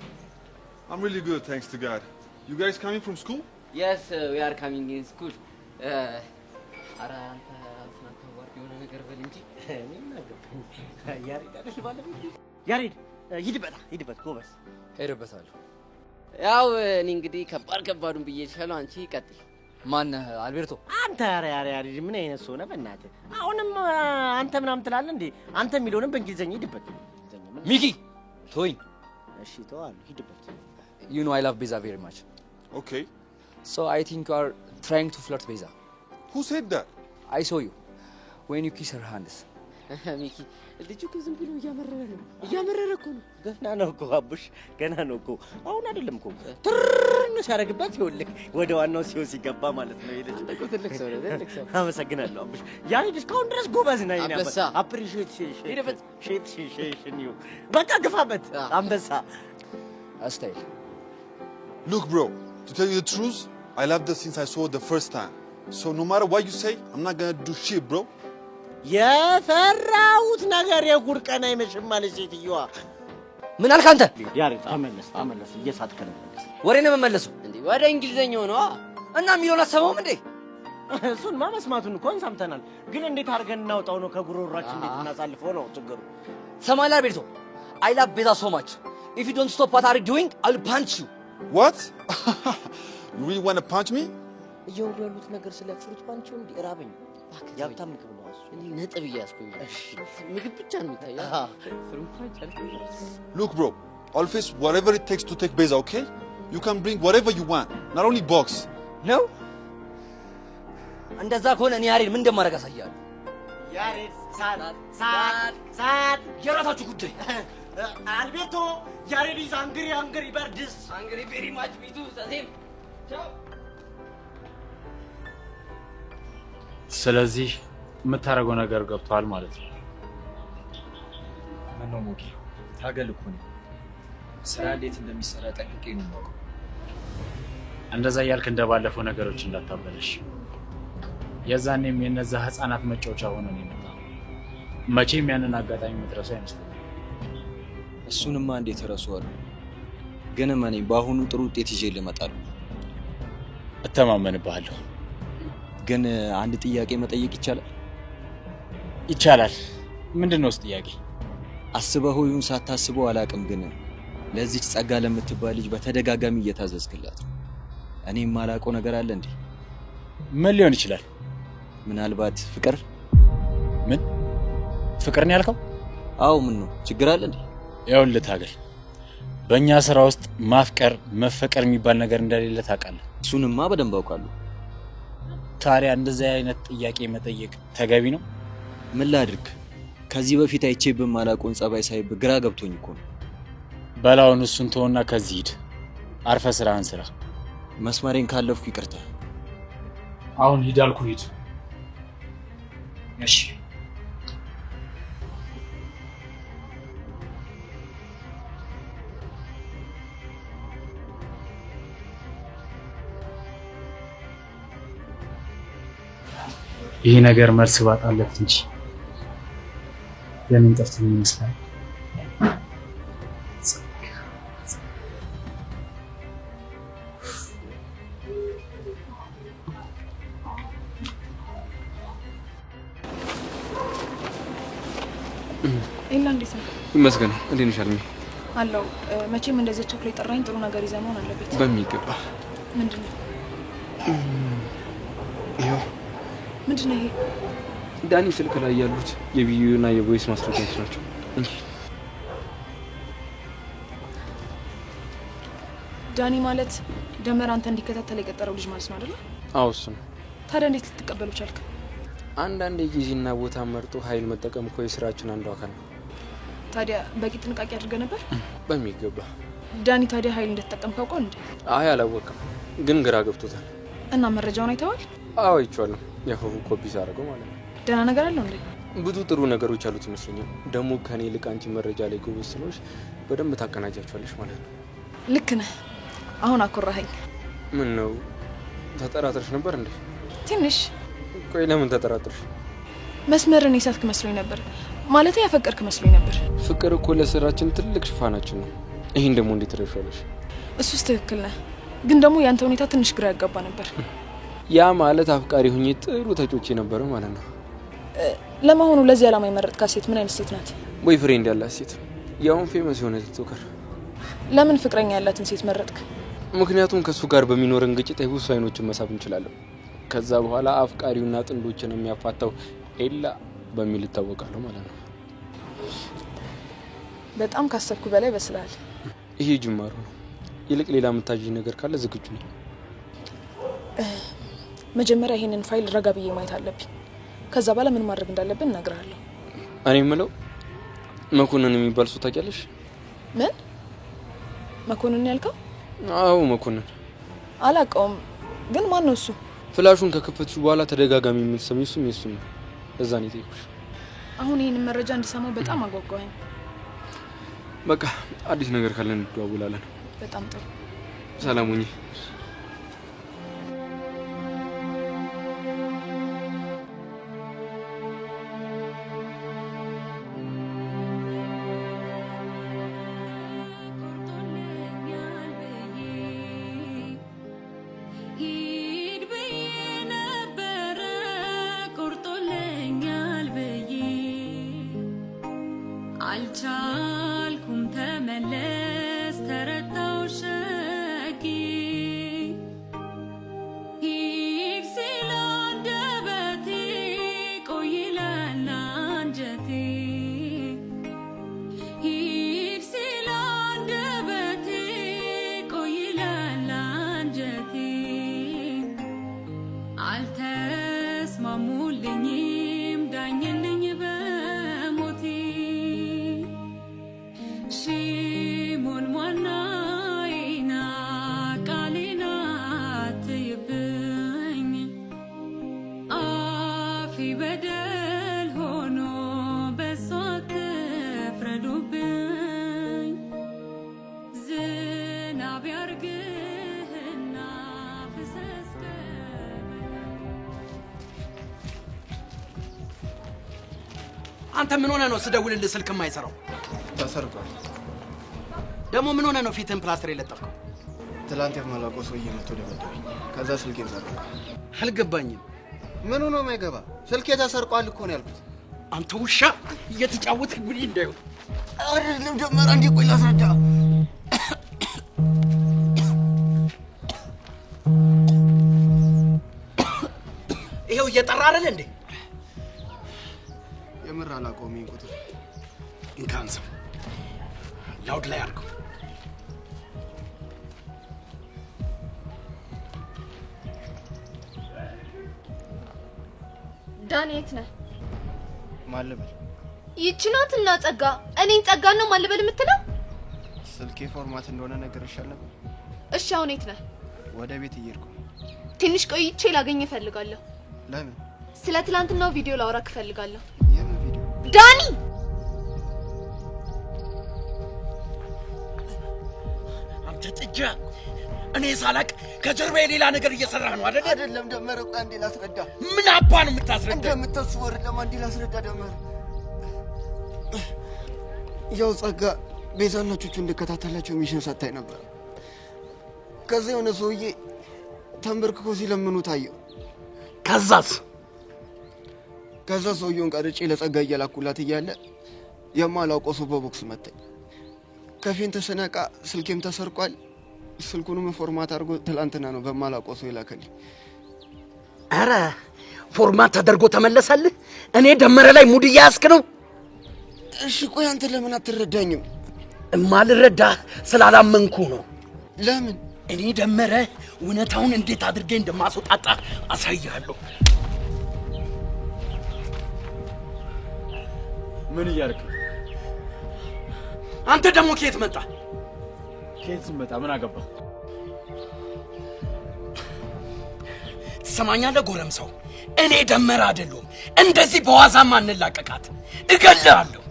I'm really good, thanks to God. You guys coming from school? Yes, we are coming in school. ኧረ አንተ ራስህን አታዋርድ፣ የሆነ ነገር በል እንጂ። እኔ ምን አገባኝ? ያሬድ አይደል ባለቤት? ያሬድ ሂድበት፣ ሂድበት ጎበዝ። ሄድበታለሁ። ያው እኔ እንግዲህ ከባድ ከባዱን ብዬሻለሁ። አንቺ ቀጥይ። ማነህ አልቤርቶ? አንተ ኧረ ኧረ ኧረ ምን አይነት ሰው ነህ በእናትህ? አሁንም አንተ ምናምን ትላለህ እንዴ? አንተ የሚለውንም በእንግሊዘኛ ሂድበት። ሚኪ ተወኝ። እሺ ተዋለሁ፣ ሂድበት። You know I love ቤዛ very much. Okay. So I think you are trying to flirt ቤዛ. Who said that? I saw you when you kiss her hands. ሚኪ ልጁ እኮ ዝም ብሎ እያመረረ ነው፣ እያመረረ እኮ ነው። ገና ነው እኮ አቡሽ፣ ገና ነው እኮ። አሁን አይደለም እኮ ትርን ሲያደርግበት ይኸውልህ ወደ ዋናው ሲሆን ሲገባ ማለት ነው። ይሄ ልጅ እኮ ትልቅ ሰው ነው፣ ትልቅ ሰው። አመሰግናለሁ አቡሽ። ያሬድ እስካሁን ድረስ ጎበዝ ነህ። የእኔ አንበሳ። Appreciate ሂድበት። ሼት ሼሽን you በቃ ግፋበት አንበሳ። Style. Look, bro, to tell you the truth, I loved her since I saw her the first time. So no matter what you say, I'm not gonna do shit, bro. የፈራሁት ነገር የጉድ ቀን አይመሽም አለች ሴትዮዋ። ምን አልክ አንተ? ያሬድ ተመለስ፣ ተመለስ፣ እየሳትክ ነው። መለስ። ወሬ ነው የምመለሰው እንዴ? ወደ እንግሊዘኛው ነዋ። እና የሚለውን አትሰማውም እንዴ? እሱንማ መስማቱን እኮ ሰምተናል፣ ግን እንዴት አድርገን እናውጣው ነው ከጉሮሯችን እንዴት እናሳልፈው ነው ችግሩ። ትሰማለህ አልቤርቶ? I love ቤዛ so much. If you don't stop what are you doing, I will punch you. What? You really wanna punch me? እያወሩ ያሉት ነገር ስለ fruit punch እንዴ? ራበኝ። የሀብታም ምግብ ነው እሱ። እኔ ነጥብ እያያዝኩኝ ምግብ ብቻ ነው የሚታየው። Fruit punch አልክ። Look, bro, I'll face whatever it takes to take Beza, okay? You can bring whatever you want, not only box. ነው። እንደዛ ከሆነ እኔ ያሬድ ምን እንደማደርግ አሳያለሁ። ያሬድ ሳት ሳት ሳት። የራሳችሁ ጉዳይ። አልቤርቶ ያሬድ is hungry, hungry birds. Hungry very much, me too same. ቻው። ስለዚህ የምታደርገው ነገር ገብቷል ማለት ነው። ምነው ሞጌ፣ ታገል እኮ ነኝ። ስራ እንዴት እንደሚሰራ ጠንቅቄ ነው የማውቀው። እንደዛ እያልክ እንደባለፈው ነገሮች እንዳታበለሽ። የዛኔም የነዛ ህፃናት መጫወቻ ሆኖ ነው የመጣው። መቼም ያንን አጋጣሚ የምትረሳው አይመስለኝም። እሱንማ እንዴት እረሳዋለሁ? ግን እመነኝ፣ በአሁኑ ጥሩ ውጤት ይዤ እመጣለሁ። እተማመንብሃለሁ። ግን አንድ ጥያቄ መጠየቅ ይቻላል? ይቻላል። ምንድን ነው እሱ ጥያቄ? አስበኸው ይሁን ሳታስበው አላውቅም፣ ግን ለዚች ጸጋ ለምትባል ልጅ በተደጋጋሚ እየታዘዝክላት ነው። እኔ የማላውቀው ነገር አለ እንዴ? ምን ሊሆን ይችላል? ምናልባት ፍቅር? ምን ፍቅር ነው ያልከው? አዎ። ምን ነው ችግር አለ እንዴ? ይኸውልህ ታገል፣ በእኛ ስራ ውስጥ ማፍቀር መፈቀር የሚባል ነገር እንደሌለ ታውቃለህ። እሱንማ በደንብ አውቃለሁ። ታዲያ እንደዚህ አይነት ጥያቄ መጠየቅ ተገቢ ነው? ምን ላድርግ? ከዚህ በፊት አይቼብህ የማላውቀውን ጸባይ ሳይብህ ግራ ገብቶኝ እኮ ነው። በላውን እሱን ተወና ከዚህ ሂድ። አርፈህ ስራህን ስራ። መስመሬን ካለፍኩ ይቅርታ። አሁን ሂድ አልኩህ፣ ሂድ። እሺ። ይህ ነገር መልስ ባጣለት እንጂ ለምን ጠፍቶ ይመስላል? ኤላ እንዴት ነው? ይመስገን። እንዴት ነሽ አልሚ? አለው። መቼም እንደዚህ ቸኩሎ የጠራኝ ጥሩ ነገር ይዘህ መሆን አለበት። በሚገባ። ምንድን ነው? ይኸው። ምንድን ነው ይሄ? ዳኒ ስልክ ላይ ያሉት የቪዲዮ እና የ voice ማስረጃዎች ናቸው። እንኪ። ዳኒ ማለት ደመር አንተ እንዲከታተል የቀጠረው ልጅ ማለት ነው አይደለ? አዎ እሱ ነው። ታዲያ እንዴት ልትቀበሉ ቻልክ? አንዳንድ የጊዜና ቦታ መርጦ ኃይል መጠቀም እኮ የስራችን አንዱ አካል ነው። ታዲያ በቂ ጥንቃቄ አድርገህ ነበር? በሚገባ። ዳኒ ታዲያ ኃይል እንደተጠቀምክ አውቋል እንዴ? አይ አላወቅም፣ ግን ግራ ገብቶታል። እና መረጃውን አይተዋል? አዎ አይቼዋለሁ። ያው ኮፒ ሳደርገው ማለት ነው። ደህና ነገር አለው እንዴ? ብዙ ጥሩ ነገሮች ያሉት ይመስለኛል። ደግሞ ከኔ ይልቅ አንቺ መረጃ ላይ ጎበዝ ስለሆንሽ በደንብ ታቀናጃቸዋለሽ ማለት ነው። ልክ ነህ። አሁን አኮራኸኝ። ምን ነው ተጠራጥረሽ ነበር እንዴ? ትንሽ። ቆይ ለምን ተጠራጥረሽ? መስመርን የሳትክ መስሎኝ ነበር። ማለቴ ያፈቀርክ መስሎኝ ነበር። ፍቅር እኮ ለስራችን ትልቅ ሽፋናችን ነው። ይሄን ደግሞ እንዴት ትረሺዋለሽ? እሱስ ትክክል ነህ፣ ግን ደግሞ ያንተ ሁኔታ ትንሽ ግራ ያጋባ ነበር። ያ ማለት አፍቃሪ ሁኜ ጥሩ ተጮቼ ነበረ ማለት ነው። ለመሆኑ ለዚህ ዓላማ የመረጥካት ሴት ምን አይነት ሴት ናት? Boyfriend ያላት ሴት። ያውን famous የሆነ TikToker። ለምን ፍቅረኛ ያላትን ሴት መረጥክ? ምክንያቱም ከእሱ ጋር በሚኖረን ግጭት የብዙ አይኖችን መሳብ እንችላለን። ከዛ በኋላ አፍቃሪውና ጥንዶችን የሚያፋታው ኤላ በሚል ይታወቃለሁ ማለት ነው። በጣም ካሰብኩ በላይ በስላል። ይሄ ጅማሮ ነው። ይልቅ ሌላ የምታዥኝ ነገር ካለ ዝግጁ ነኝ። መጀመሪያ ይሄንን ፋይል ረጋ ብዬ ማየት አለብኝ። ከዛ በኋላ ምን ማድረግ እንዳለብን እነግርሃለሁ። እኔ የምለው መኮንን የሚባል ሰው ታውቂያለሽ? ምን መኮንን ያልከው? አዎ መኮንን። አላውቀውም፣ ግን ማን ነው እሱ? Flash ኡን ከከፈትሽ በኋላ ተደጋጋሚ የምትሰሚው ስም የሱ ነው። እዛ ነው የጠየኩሽ። አሁን ይህንን መረጃ እንድሰማው በጣም አጓጓኝ። በቃ አዲስ ነገር ካለን እንደዋወላለን። በጣም ጥሩ። ሰላም ሁኚ። ሂድ ብዬ ነበረ ቆርጦልኛል ብዬ አልቻልኩም ተመለስ ተረታው ሸጌ ሂድ ሲል አንደበቴ ቆይ ይላል አንጀቴ ሂድ ሲል አንደበቴ ቆይ ይላል አንጀቴ አልተስማሙልኝም ዳኝልኝ በሞቴ ሺሞን ሟናዬና ቃሌን አትይብኝ አፌ በደል ሆኖ በሷ አትፍረዱብኝ ዝናብ ያርግህና ፍሰስ። አንተ ምን ሆነህ ነው ስደውልልህ ስልክ የማይሰራው? ተሰርቋል። ደግሞ ምን ሆነህ ነው ፊትህን ፕላስተር የለጠፍከው? ትላንት የማላውቀው ሰውዬ መጥቶ ደበደበኝ። ከዛ ስልኬን ሰረቀ። አልገባኝም። ምን ሆኖ የማይገባ? ስልኬ ተሰርቋል እኮ ነው ያልኩት። አንተ ውሻ እየተጫወትክ ጉድ እንዳይሆን። አይደለም ደመረ፣ እንዴ ቆይ ላስረዳ። ይኸው እየጠራ አይደል እንዴ? የምር አላውቀውም ይሄን ቁጥር። እንካን ሰው loud ላይ አድርገው። ዳኒ የት ነህ? ማን ልበል? ይቺ ናት እና ጸጋ። እኔን ጸጋ ነው ማን ልበል የምትለው? ስልኬ format እንደሆነ ነግሬሻል ነበር። እሺ አሁን የት ነህ? ወደ ቤት እየሄድኩ ነው። ትንሽ ቆይቼ ላገኝህ እፈልጋለሁ። ለምን? ስለ ትላንትናው ቪዲዮ ላወራክ እፈልጋለሁ። የምን ቪዲዮ? ዳኒ። አንተ ጥጃ፣ እኔ ሳላቅ ከጀርባ የሌላ ነገር እየሰራህ ነው አይደል? አይደለም ደመረ፣ ቆይ አንዴ ላስረዳ። ምን አባ ነው የምታስረዳ? እንደምታስበው አይደለም። አንዴ ላስረዳ ደመረ። ያው ጸጋ ቤዛና ቹቹ እንድከታተላቸው mission ሰጥታኝ ነበር። ከዛ የሆነ ሰውዬ ተንበርክኮ ሲለምኑ ታየው። ከዛስ? ከዛ ሰውየውን ቀርጬ ለጸጋ እየላኩላት እያለ የማላውቀው ሰው በቦክስ መታኝ። ከ faint ስነቃ ስልኬም ተሰርቋል። ስልኩንም format አድርጎ ትላንትና ነው በማላውቀው ሰው የላከልኝ። ኧረ format ተደርጎ ተመለሰልህ? እኔ ደመረ ላይ mood እያያዝክ ነው? እሺ ቆይ አንተ ለምን አትረዳኝም? እማልረዳህ ስላላመንኩ ነው። ለምን? እኔ ደመረ እውነታውን እንዴት አድርጌ እንደማስወጣጣ አሳይሃለሁ። ምን እያልክ ነው? አንተ ደግሞ ከየት መጣ? ከየት ስመጣ ምን አገባ? ትሰማኛለህ ጎረምሳው? እኔ ደመረ አይደለሁም። እንደዚህ በዋዛማ እንላቀቃት። እገልሃለሁ።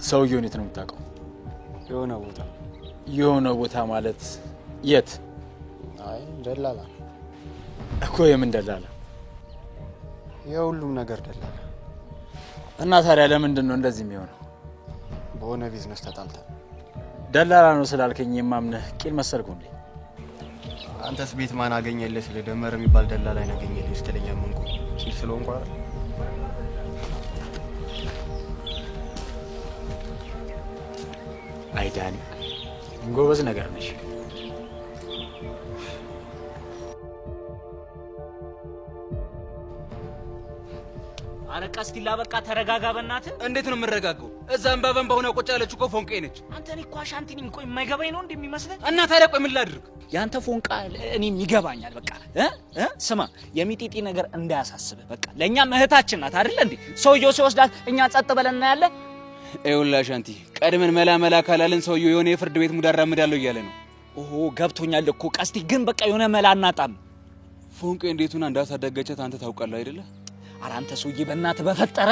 ሰውየውን የት ነው የምታውቀው? የሆነ ቦታ። የሆነ ቦታ ማለት የት? አይ ደላላ እኮ። የምን ደላላ? የሁሉም ነገር ደላላ። እና ታዲያ ለምንድን ነው እንደዚህ የሚሆነው? በሆነ ቢዝነስ ተጣልተን። ደላላ ነው ስላልከኝ የማምንህ ቂል መሰልኩ እንዴ? አንተስ ቤት ማን አገኘልህ ስለ ደመር የሚባል ደላላ አገኘልህ ስትለኝ አመንኩ። ቂል ስለሆንኩ አይደል? አይ ዳኒ፣ ጎበዝ ነገር ነሽ። አረ ቀስቲላ በቃ ተረጋጋ በእናትህ። እንዴት ነው የምረጋጋው? እዛ እንባ በእንባ ሆና ቁጭ ያለች እኮ ፎንቄ ነች። አንተ እኔ እኮ አሻንቲ ነኝ። ቆይ የማይገባኝ ነው እንደሚመስልህ? እና ታዲያ ቆይ ምን ላድርግ? ያንተ ፎንቃ እኔም ይገባኛል። በቃ እ እ ስማ የሚጢጢ ነገር እንዳያሳስብህ። በቃ ለእኛም እህታችን ናት አይደለ እንዴ? ሰውየው ሲወስዳት እኛ ጸጥ ብለን እናያለን። ይኸውልህ አሻንቲ፣ ቀድመን መላ መላ ካላልን ሰውየው የሆነ የፍርድ ቤት mood አራምዳለሁ እያለ ነው። ኦሆ ገብቶኛል እኮ ቀስቲ፣ ግን በቃ የሆነ መላ አናጣም። ፎንቄ እንዴት ሆና እንዳሳደገቻት አንተ ታውቃለህ አይደለ? ኧረ አንተ ሰውዬ በእናትህ በፈጠረ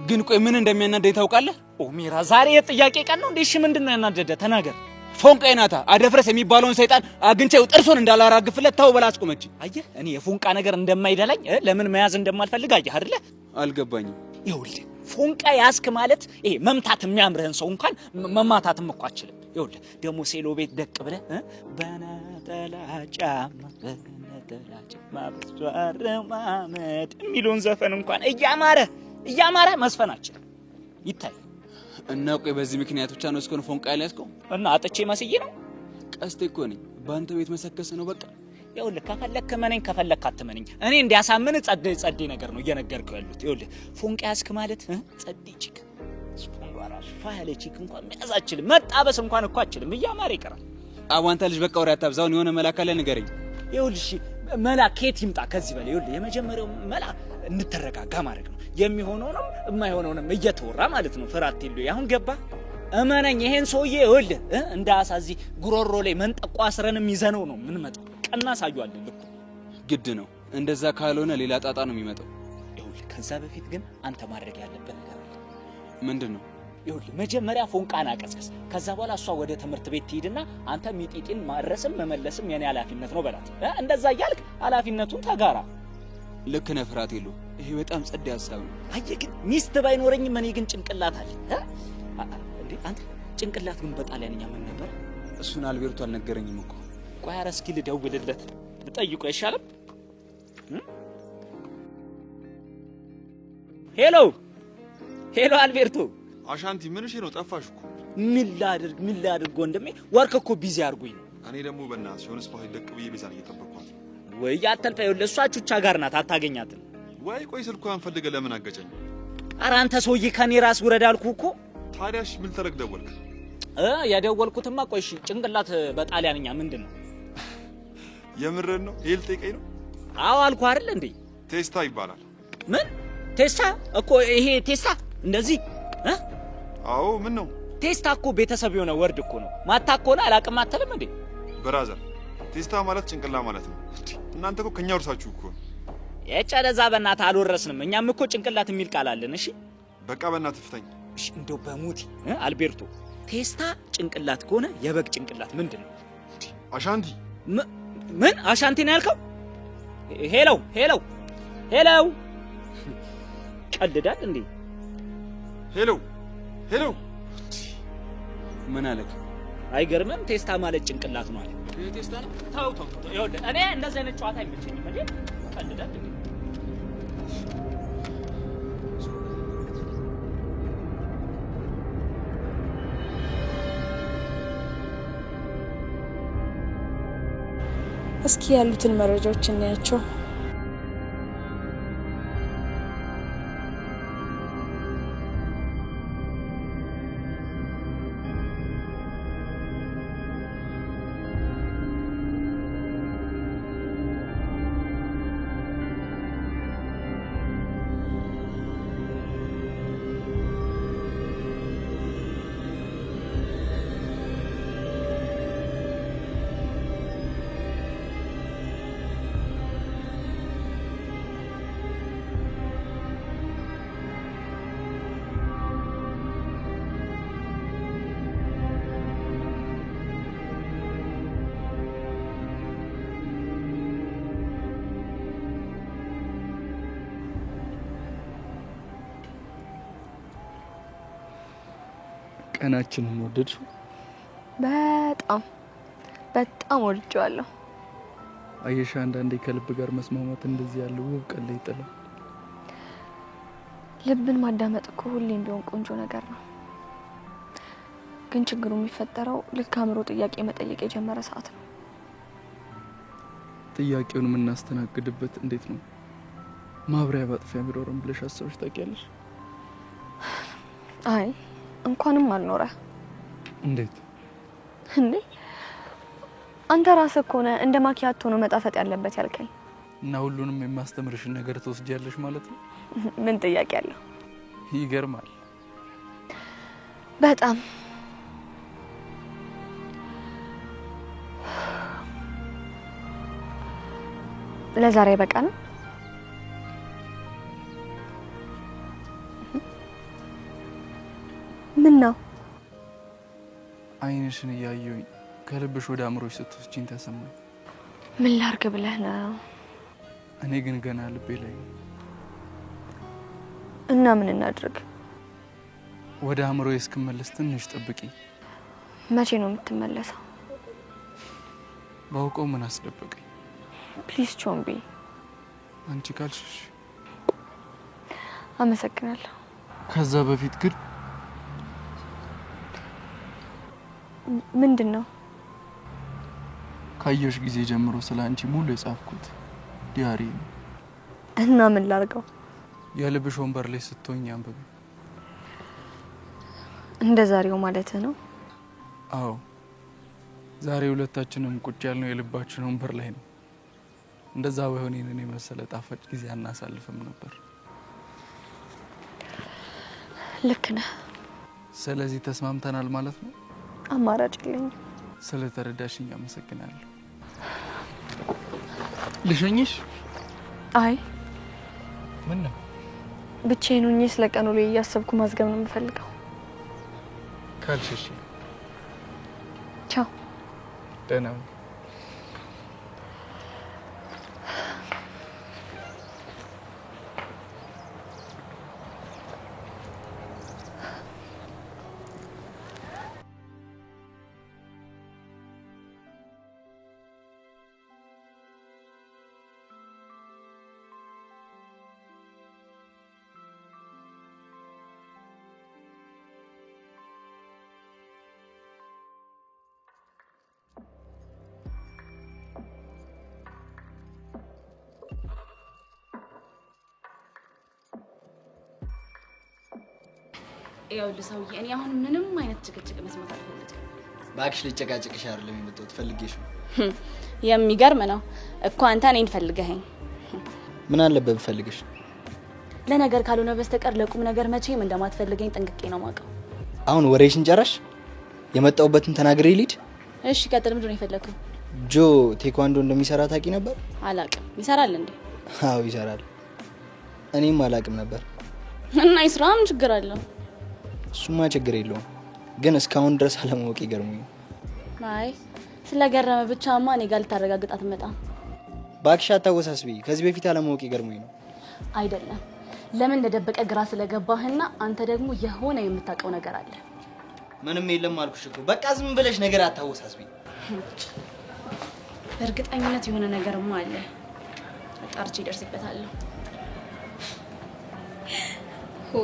ግን ቆይ ምን እንደሚያናደኝ ታውቃለህ? ኦሜራ ዛሬ የጥያቄ ቀን ነው እንዴ? እሺ ምንድን ነው ያናደደ? ተናገር። ፎንቄ ናታ አደፍረስ የሚባለውን ሰይጣን አግኝቼው ጥርሱን እንዳላራግፍለት ተው በላ አስቆመችኝ። አየህ እኔ የፎንቃ ነገር እንደማይደላኝ ለምን መያዝ እንደማልፈልግ አየህ አይደለ? አልገባኝም። ይኸውልህ ፎንቃ ያዝክ ማለት ይሄ መምታት የሚያምርህን ሰው እንኳን መማታትም እኮ አችልም። ይኸውልህ ደግሞ ሴሎ ቤት ደቅ ብለህ በነጠላ ጫማ በነጠላ ጫማ በሷ አረማመድ የሚለውን ዘፈን እንኳን እያማረ እያማረ መስፈን አችልም። ይታይ እና ቆይ በዚህ ምክንያት ብቻ ነው እስካሁን ፎንቃ ያልያዝከው? እና አጥቼ መስዬ ነው? ቀስቴ እኮ ነኝ። በአንተ ቤት መሰከስ ነው በቃ። ይኸውልህ ከፈለክ እመነኝ ከፈለክ አትመነኝ። እኔ እንዲያሳምን ጸዴ ጸዴ ነገር ነው እየነገርከው ያሉት። ይኸውልህ ፎንቃ ያዝክ ማለት ጸዴ chick ስፖንዷ ራሱ ፋ ያለ chick እንኳን መያዝ አችልም። መጣበስ እንኳን እኮ አችልም። እያማረ ይቀራል። አዎ አንተ ልጅ በቃ ወሬ አታብዛውን። የሆነ መላ ካለ ንገረኝ። ይኸውልህ እሺ መላ ከየት ይምጣ ከዚህ በላይ? ይኸውልህ የመጀመሪያው መላ እንድትረጋጋ ማድረግ ነው። የሚሆነውንም የማይሆነውንም እየተወራ ማለት ነው። ፍርሃት የለው። አሁን ገባ? እመነኝ ይሄን ሰውዬ ይኸውልህ እንደ አሳ እዚህ ጉሮሮ ላይ መንጠቆ አስረንም ይዘነው ነው የምንመጣው። ቀና ሳዩአለን ልኩ ግድ ነው። እንደዛ ካልሆነ ሌላ ጣጣ ነው የሚመጣው። ይኸውልህ ከዛ በፊት ግን አንተ ማድረግ ያለብህ ነገር አለ። ምንድን ነው? ይኸውልህ መጀመሪያ ፎንቃን አቀዝቅዝ። ከዛ በኋላ እሷ ወደ ትምህርት ቤት ትሂድና አንተ ሚጢጢን ማድረስም መመለስም የኔ ኃላፊነት ነው በላት። እንደዛ እያልክ ኃላፊነቱን ተጋራ። ልክ ነህ ፍርሃት የለውም። ይሄ በጣም ጸዴ ሀሳብ ነው። አየህ ግን ሚስት ባይኖረኝም እኔ ግን ጭንቅላት አለ። እንዴ አንተ ጭንቅላት ግን በጣሊያንኛ ምን ነበር? እሱን አልቤርቶ አልነገረኝም እኮ። ቆይ ኧረ እስኪ ልደውልለት ልጠይቀው አይሻልም? Hello hello፣ አልቤርቶ። አሻንቲ ምን እሺ ነው ጠፋሽ እኮ። ምን ላድርግ ምን ላድርግ ወንድሜ፣ work እኮ busy አድርጎኝ ነው። እኔ ደግሞ በእናትሽ የሆነ spot ደቅ ብዬ ቤዛን እየጠበቅኳት ነው። ወይ አተልፋ፣ ይኸውልህ እሷ ቹቻ ጋር ናት፣ አታገኛትም። ወይ ቆይ ስልኳን ፈልገህ ለምን አገጨኝ? ኧረ አንተ ሰውዬ ከኔ ራስ ውረድ አልኩህ እኮ። ታዲያሽ ምን ተረግ ደወልክ? የደወልኩትማ ቆይ እሺ ጭንቅላት በጣሊያንኛ ምንድን ነው? የምርህን ነው? ይሄ ልጠይቀኝ ነው? አዎ አልኩህ አይደል እንዴ? ቴስታ ይባላል። ምን ቴስታ? እኮ ይሄ ቴስታ እንደዚህ እ? አዎ ምን ነው? ቴስታ እኮ ቤተሰብ የሆነ word እኮ ነው። ማታ እኮ ነው አላውቅም አትልም እንዴ? Brother ቴስታ ማለት ጭንቅላ ማለት ነው። እናንተ እኮ ከኛ ወርሳችሁ እኮ። የጨለዛ በእናትህ አልወረስንም። እኛም እኮ ጭንቅላት የሚል ቃል አለን። እሺ በቃ በእናትህ ፍተኝ። እሺ እንደው በሞቴ አልቤርቶ ቴስታ ጭንቅላት ከሆነ የበግ ጭንቅላት ምንድን ነው? አሻንቲ። ምን አሻንቲ ነው ያልከው? Hello hello hello፣ ቀልዳል እንዴ? Hello hello፣ ምን አለክ? አይገርምም? ቴስታ ማለት ጭንቅላት ነው አለ። ቴስታ ነው? ተው ተው ተው፣ ይኸውልህ እኔ እንደዚህ አይነት ጨዋታ አይመቸኝም። እንዴ ቀልዳል እንዴ? እስኪ ያሉትን መረጃዎች እናያቸው። ቀናችንን ወደድሽው? በጣም በጣም ወድጄዋለሁ። አየሻ፣ አንዳንዴ ከልብ ጋር መስማማት እንደዚህ ያለው ውብ ቀን ላይ ይጥላል። ልብን ማዳመጥ እኮ ሁሌም ቢሆን ቆንጆ ነገር ነው። ግን ችግሩ የሚፈጠረው ልክ አእምሮ ጥያቄ መጠየቅ የጀመረ ሰዓት ነው። ጥያቄውን የምናስተናግድበት እንዴት ነው? ማብሪያ ማጥፊያ ቢኖረን ብለሽ አስበሽ ታውቂያለሽ? አይ እንኳንም አልኖረ። እንዴት? እንዴ አንተ ራስህ እኮ ነህ እንደ ማኪያቶ ነው መጣፈጥ ያለበት ያልከኝ። እና ሁሉንም የማስተምርሽን ነገር ትወስጃለሽ ማለት ነው? ምን ጥያቄ አለው? ይገርማል በጣም። ለዛሬ በቃ ነው። ምን ነው? ዓይንሽን እያየሁኝ ከልብሽ ወደ አእምሮሽ ስትወስጂኝ ተሰማኝ። ምን ላርግ ብለህ ነው? እኔ ግን ገና ልቤ ላይ ነው። እና ምን እናድርግ? ወደ አእምሮዬ እስክመለስ ትንሽ ጠብቂኝ። መቼ ነው የምትመለሰው? ባውቀው ምን አስደበቀኝ? Please ቾምቢ። አንቺ ካልሽሽ። አመሰግናለሁ። ከዛ በፊት ግን ምንድን ነው? ካየሁሽ ጊዜ ጀምሮ ስለ አንቺ ሙሉ የጻፍኩት diary ነው። እና ምን ላድርገው? የልብሽ ወንበር ላይ ስትሆኝ አንብቢ። እንደ ዛሬው ማለት ነው? አዎ፣ ዛሬ ሁለታችንም ቁጭ ያልነው የልባችን ወንበር ላይ ነው። እንደዛ ባይሆን ይሄንን የመሰለ ጣፋጭ ጊዜ አናሳልፍም ነበር። ልክ ነህ። ስለዚህ ተስማምተናል ማለት ነው? አማራጭ የለኝም። ስለተረዳሽኝ አመሰግናለሁ። ልሸኝሽ? አይ። ምን ነው? ብቻዬን ሆኜ ስለ ቀኑ ላይ እያሰብኩ ማዝገብ ነው የምፈልገው። ካልሽሽ። ቻው። ደህና ሁኚ። ይኸውልህ ሰውዬ፣ እኔ አሁን ምንም አይነት ጭቅጭቅ መስማት አልፈልግም። እባክሽ ልጨቃጨቅሽ አይደለም የመጣሁት፣ ፈልጌሽ ነው። የሚገርም ነው እኮ አንተ እኔን ፈልገኸኝ። ምን አለበት ብፈልግሽ? ለነገር ካልሆነ በስተቀር ለቁም ነገር መቼም እንደማትፈልገኝ ጠንቅቄ ነው የማውቀው። አሁን ወሬሽን ጨረሽ? የመጣሁበትን ተናግሬ ልሂድ? እሺ ቀጥል። ምንድን ነው የፈለግከው? ጆ ቴኳንዶ እንደሚሰራ ታውቂ ነበር? አላውቅም። ይሰራል እንዴ? አዎ ይሰራል። እኔም አላውቅም ነበር። እና ይስራ፣ ምን ችግር አለው? እሱማ ችግር የለውም፣ ግን እስካሁን ድረስ አለማወቅ ይገርሙኝ። አይ ስለገረመ ብቻማ እኔ ጋር ልታረጋግጥ አትመጣም። እባክሽ አታወሳስቢ። ከዚህ በፊት አለማወቅ ይገርሙኝ ነው። አይደለም፣ ለምን እንደደበቀ ግራ ስለገባህና አንተ ደግሞ የሆነ የምታውቀው ነገር አለ። ምንም የለም አልኩሽ እኮ። በቃ ዝም ብለሽ ነገር አታወሳስቢ። በእርግጠኝነት የሆነ ነገርማ አለ። አጣርቼ እደርስበታለሁ። ሆ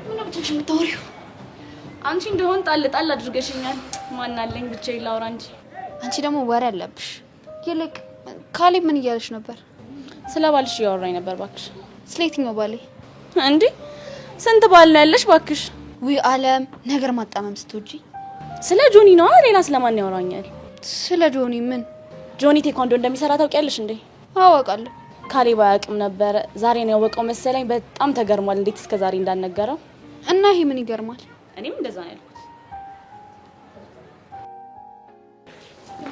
ምን ነው ብቻሽን የምታወሪው? አንቺ እንደሆን ጣል ጣል አድርገሽኛል። ማን አለኝ ብቻዬን ላውራ እንጂ። አንቺ ደግሞ ወሬ አለብሽ። ይልቅ ካሌብ ምን እያለሽ ነበር? ስለ ባልሽ እያወራኝ ነበር። ባክሽ። ስለ የትኛው ባሌ? እንዴ ስንት ባል ነው ያለሽ? ባክሽ። ውይ አለም፣ ነገር ማጣመም ስትወጂ። ስለ ጆኒ ነዋ። ሌላ ስለማን ያወራኛል? ስለ ጆኒ ምን? ጆኒ ቴኳንዶ እንደሚሰራ ታውቂያለሽ እንዴ? አዋቃለሁ። ካሌብ አያውቅም ነበረ። ዛሬ ነው ያወቀው መሰለኝ። በጣም ተገርሟል፣ እንዴት እስከ ዛሬ እንዳልነገረው። እና ይሄ ምን ይገርማል? እኔም እንደዛ ነው ያልኩት።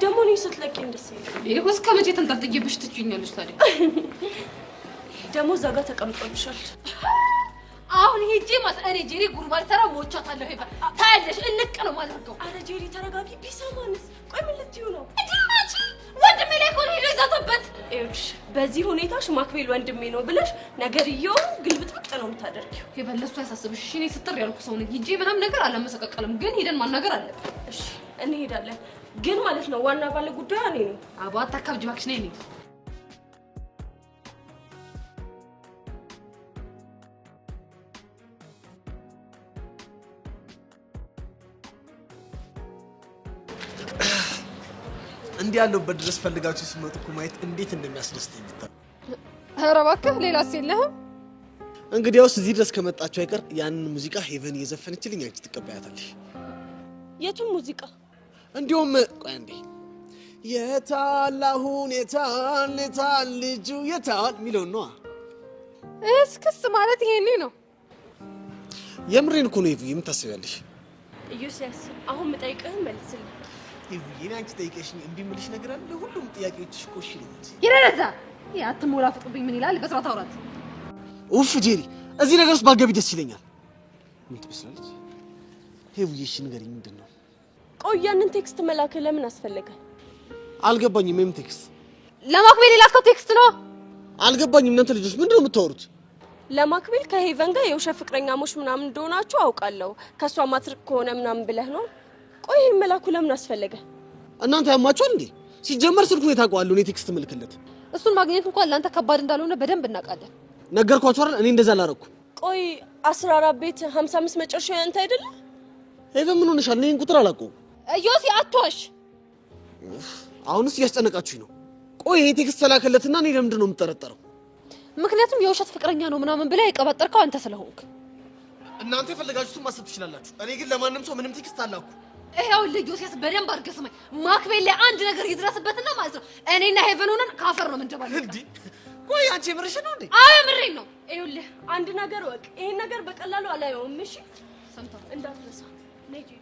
ደግሞ እኔ ስትለቂኝ ደስ ይለኛል። ይሄ እስከ መቼ ተንጠልጥዬብሽ ትችኛለሽ ታዲያ? ደግሞ እዛ ጋር ተቀምጦልሻል። አሁን ሄጄ ማለት እኔ ጄሪ ጉርባ ልሰራ ሞቻታለሁ። ሄባ ታያለሽ፣ እንቅ ነው የማደርገው። አረ ጄሪ ተረጋጊ። ቢሰማንስ? ቆይ ምን ልትዩ ነው? እንዴ ወንድሜ ላይ እኮ ነው ሄዶ የዛተበት። ይኸውልሽ በዚህ ሁኔታሽ ማክቤል ወንድሜ ነው ብለሽ ነገርየውን ግልብጥብጥ ነው የምታደርጊው። ሄባ ለእሱ ያሳስብሽ። እሺ እኔ ስትር ያልኩ ሰው ነኝ። ሂጄ ምናምን ነገር አላመሰቃቀልም፣ ግን ሄደን ማናገር አለብን። እሺ እንሄዳለን፣ ግን ማለት ነው ዋና ባለ ጉዳዩ እኔ ነኝ። አቦ አታካብጂ እባክሽ፣ ነይ እንሂድ። እንዲህ ያለሁበት ድረስ ፈልጋችሁ ስትመጡ እኮ ማየት እንዴት እንደሚያስደስተኝ ብታይ። ኧረ እባክህ ሌላስ የለህም? እንግዲያውስ እዚህ ድረስ ከመጣችሁ አይቀር ያንን ሙዚቃ ሄቨን እየዘፈነችልኝ አንቺ ትቀበያታለሽ። የቱን ሙዚቃ? እንዲሁም ቆይ አንዴ፣ የታል አሁን የታል የታል ልጁ የታል የሚለውን ነዋ። እስክስ ማለት ይሄኔ ነው። የምሬን እኮ ነው። ሄቭዬ ምን ታስቢያለሽ? ኢዮስያስ አሁን የምጠይቅህን መልስልኝ። ሄቭዬ እኔ አንቺ ጠይቀሽኝ እምቢ የምልሽ ነገር አለ? ለሁሉም ጥያቄዎችሽ እኮ እሺ ነው። ይረዛ ይሄ አትሞላፍጡብኝ። ምን ይላል? በስርዓት አውራት። ኡፍ ጄሪ፣ እዚህ ነገር ውስጥ ባትገቢ ደስ ይለኛል። ምን ትመስላለች? ሄቭዬ እሺ ንገሪኝ፣ ምንድን ነው? ቆይ ያንን text መላክህ ለምን አስፈለገ? አልገባኝም። የምን text? ለማክቤል የላከው text ነው። አልገባኝም። እናንተ ልጆች ምንድን ነው የምታወሩት? ለማክቤል ከሄቨን ጋር የውሸት ፍቅረኛሞች ምናምን እንደሆናችሁ አውቃለሁ። ከእሷ ማትርቅ ከሆነ ምናምን ብለህ ነው። ቆይ ይሄን መላኩ ለምን አስፈለገ? እናንተ ያማችኋል እንዴ? ሲጀመር ስልኩን የት አውቀዋለሁ እኔ text ምልክለት? እሱን ማግኘት እንኳን ለአንተ ከባድ እንዳልሆነ በደንብ እናውቃለን። ነገርኳችሁ አይደል? እኔ እንደዛ አላረኩም። ቆይ 14 ቤት 55 መጨረሻው ያንተ አይደለ? ሄቨን ምን ሆነሻል? እኔ ይሄን ቁጥር አላውቀውም። ዮሲ አትዋሽ። አሁንስ እያስጨነቃችሁኝ ነው። ቆይ ይሄ text ተላከለትና እኔ ለምንድን ነው የምጠረጠረው? ምክንያቱም የውሸት ፍቅረኛ ነው ምናምን ብለህ የቀባጠርከው አንተ ስለሆንክ። እናንተ የፈለጋችሁትን ማሰብ ትችላላችሁ። እኔ ግን ለማንም ሰው ምንም text አላኩም። ይኸውልህ ዮሲያስ በደንብ አድርገህ ስማኝ። ማክቤል ላይ አንድ ነገር ይድረስበትና ማለት ነው እኔና ሄቨን ሆነን ካፈር ነው የምንደባለቀው። እንዴ ቆይ አንቺ የምርሽን ነው እንዴ? አዎ የምሬን ነው። ይኸውልህ አንድ ነገር ወቅ፣ ይሄን ነገር በቀላሉ አላየውም። እሺ ሰምተው እንዳትረሳ። ነይ ሂጂ።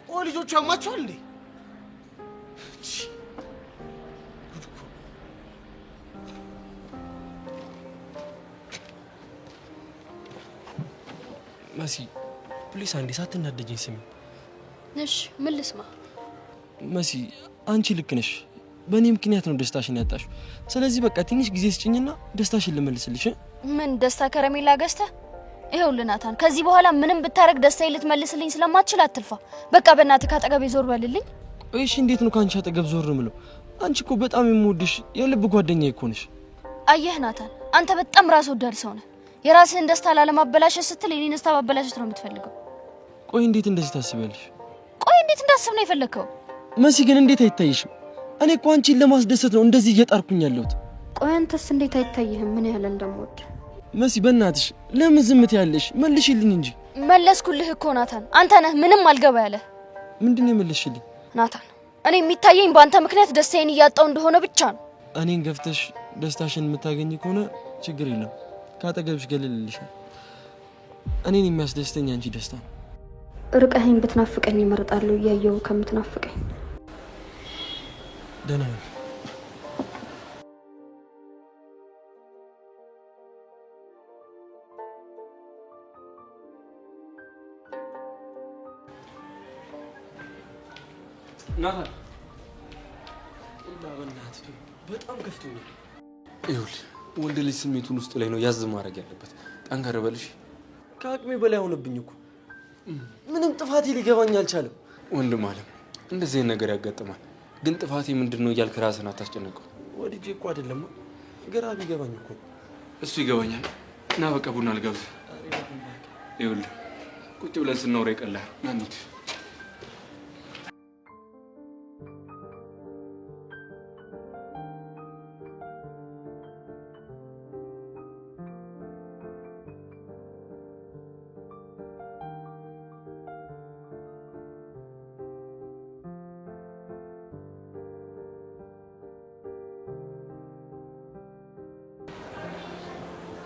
ቆይ ልጆቹ ያማችኋል እንዴ? መሲ please አንዴ ሳትናደጂኝ ስሚ። እሺ ምን ልስማ? መሲ አንቺ ልክ ነሽ። በእኔ ምክንያት ነው ደስታሽን ያጣሽው። ስለዚህ በቃ ትንሽ ጊዜ ስጭኝና ደስታሽን ልመልስልሽ። ምን ደስታ? ከረሜላ ገዝተህ? ይኸውልህ ናታን፣ ከዚህ በኋላ ምንም ብታረግ ደስታዬን ልትመልስልኝ ስለማትችል አትልፋ። በቃ በእናትህ ካጠገቤ ዞር በልልኝ። ቆይ እሺ፣ እንዴት ነው ከአንቺ አጠገብ ዞር የምለው? አንቺ እኮ በጣም የምወድሽ የልብ ጓደኛዬ እኮ ነሽ። አየህ ናታን፣ አንተ በጣም ራስ ወዳድ ሰው ነህ። የራስህን ደስታ ላለማበላሸት ስትል የኔን ደስታ ማበላሸት ነው የምትፈልገው። ቆይ እንዴት እንደዚህ ታስቢያለሽ? ቆይ እንዴት እንዳስብ ነው የፈለግከው? መሲ ግን እንዴት አይታይሽም? እኔ እኮ አንቺን ለማስደሰት ነው እንደዚህ እየጣርኩኝ ያለሁት። ቆይ አንተስ እንዴት አይታይህም ምን ያህል እንደምወድ? መሲ በእናትሽ ለምን ዝም ትያለሽ? መልሽልኝ እንጂ። መለስኩልህ እኮ ናታን፣ አንተ ነህ ምንም አልገባ ያለህ። ምንድን ነው የመለስሽልኝ? ናታን፣ እኔ የሚታየኝ በአንተ ምክንያት ደስታዬን እያጣሁ እንደሆነ ብቻ ነው። እኔን ገፍተሽ ደስታሽን የምታገኝ ከሆነ ችግር የለም፣ ካጠገብሽ ገለል እልሻለሁ። እኔን የሚያስደስተኝ አንቺ ደስታ ነው። ርቀኸኝ ብትናፍቀኝ እመርጣለሁ እያየሁ ከምትናፍቀኝ። ደህና ሁኚ። ናታን በእናትህ በጣም ከፍቶኛል። ይኸውልህ ወንድ ልጅ ስሜቱን ውስጡ ላይ ነው ያዝ ማድረግ ያለበት። ጠንከር በልሽ። ከአቅሜ በላይ ሆነብኝ እኮ ምንም ጥፋቴ ሊገባኝ አልቻለም። ወንድም አለም እንደዚህ አይነት ነገር ያጋጥማል። ግን ጥፋቴ ምንድን ነው እያልክ ራስህን አታስጨንቀው። ወድጄ እኮ አይደለም፣ ግራ ቢገባኝ እኮ። እሱ ይገባኛል። እና በቃ ቡና ልጋብዝህ። ይኸውልህ ቁጭ ብለን ስናወራ ይቀልሃል። ና እንሂድ።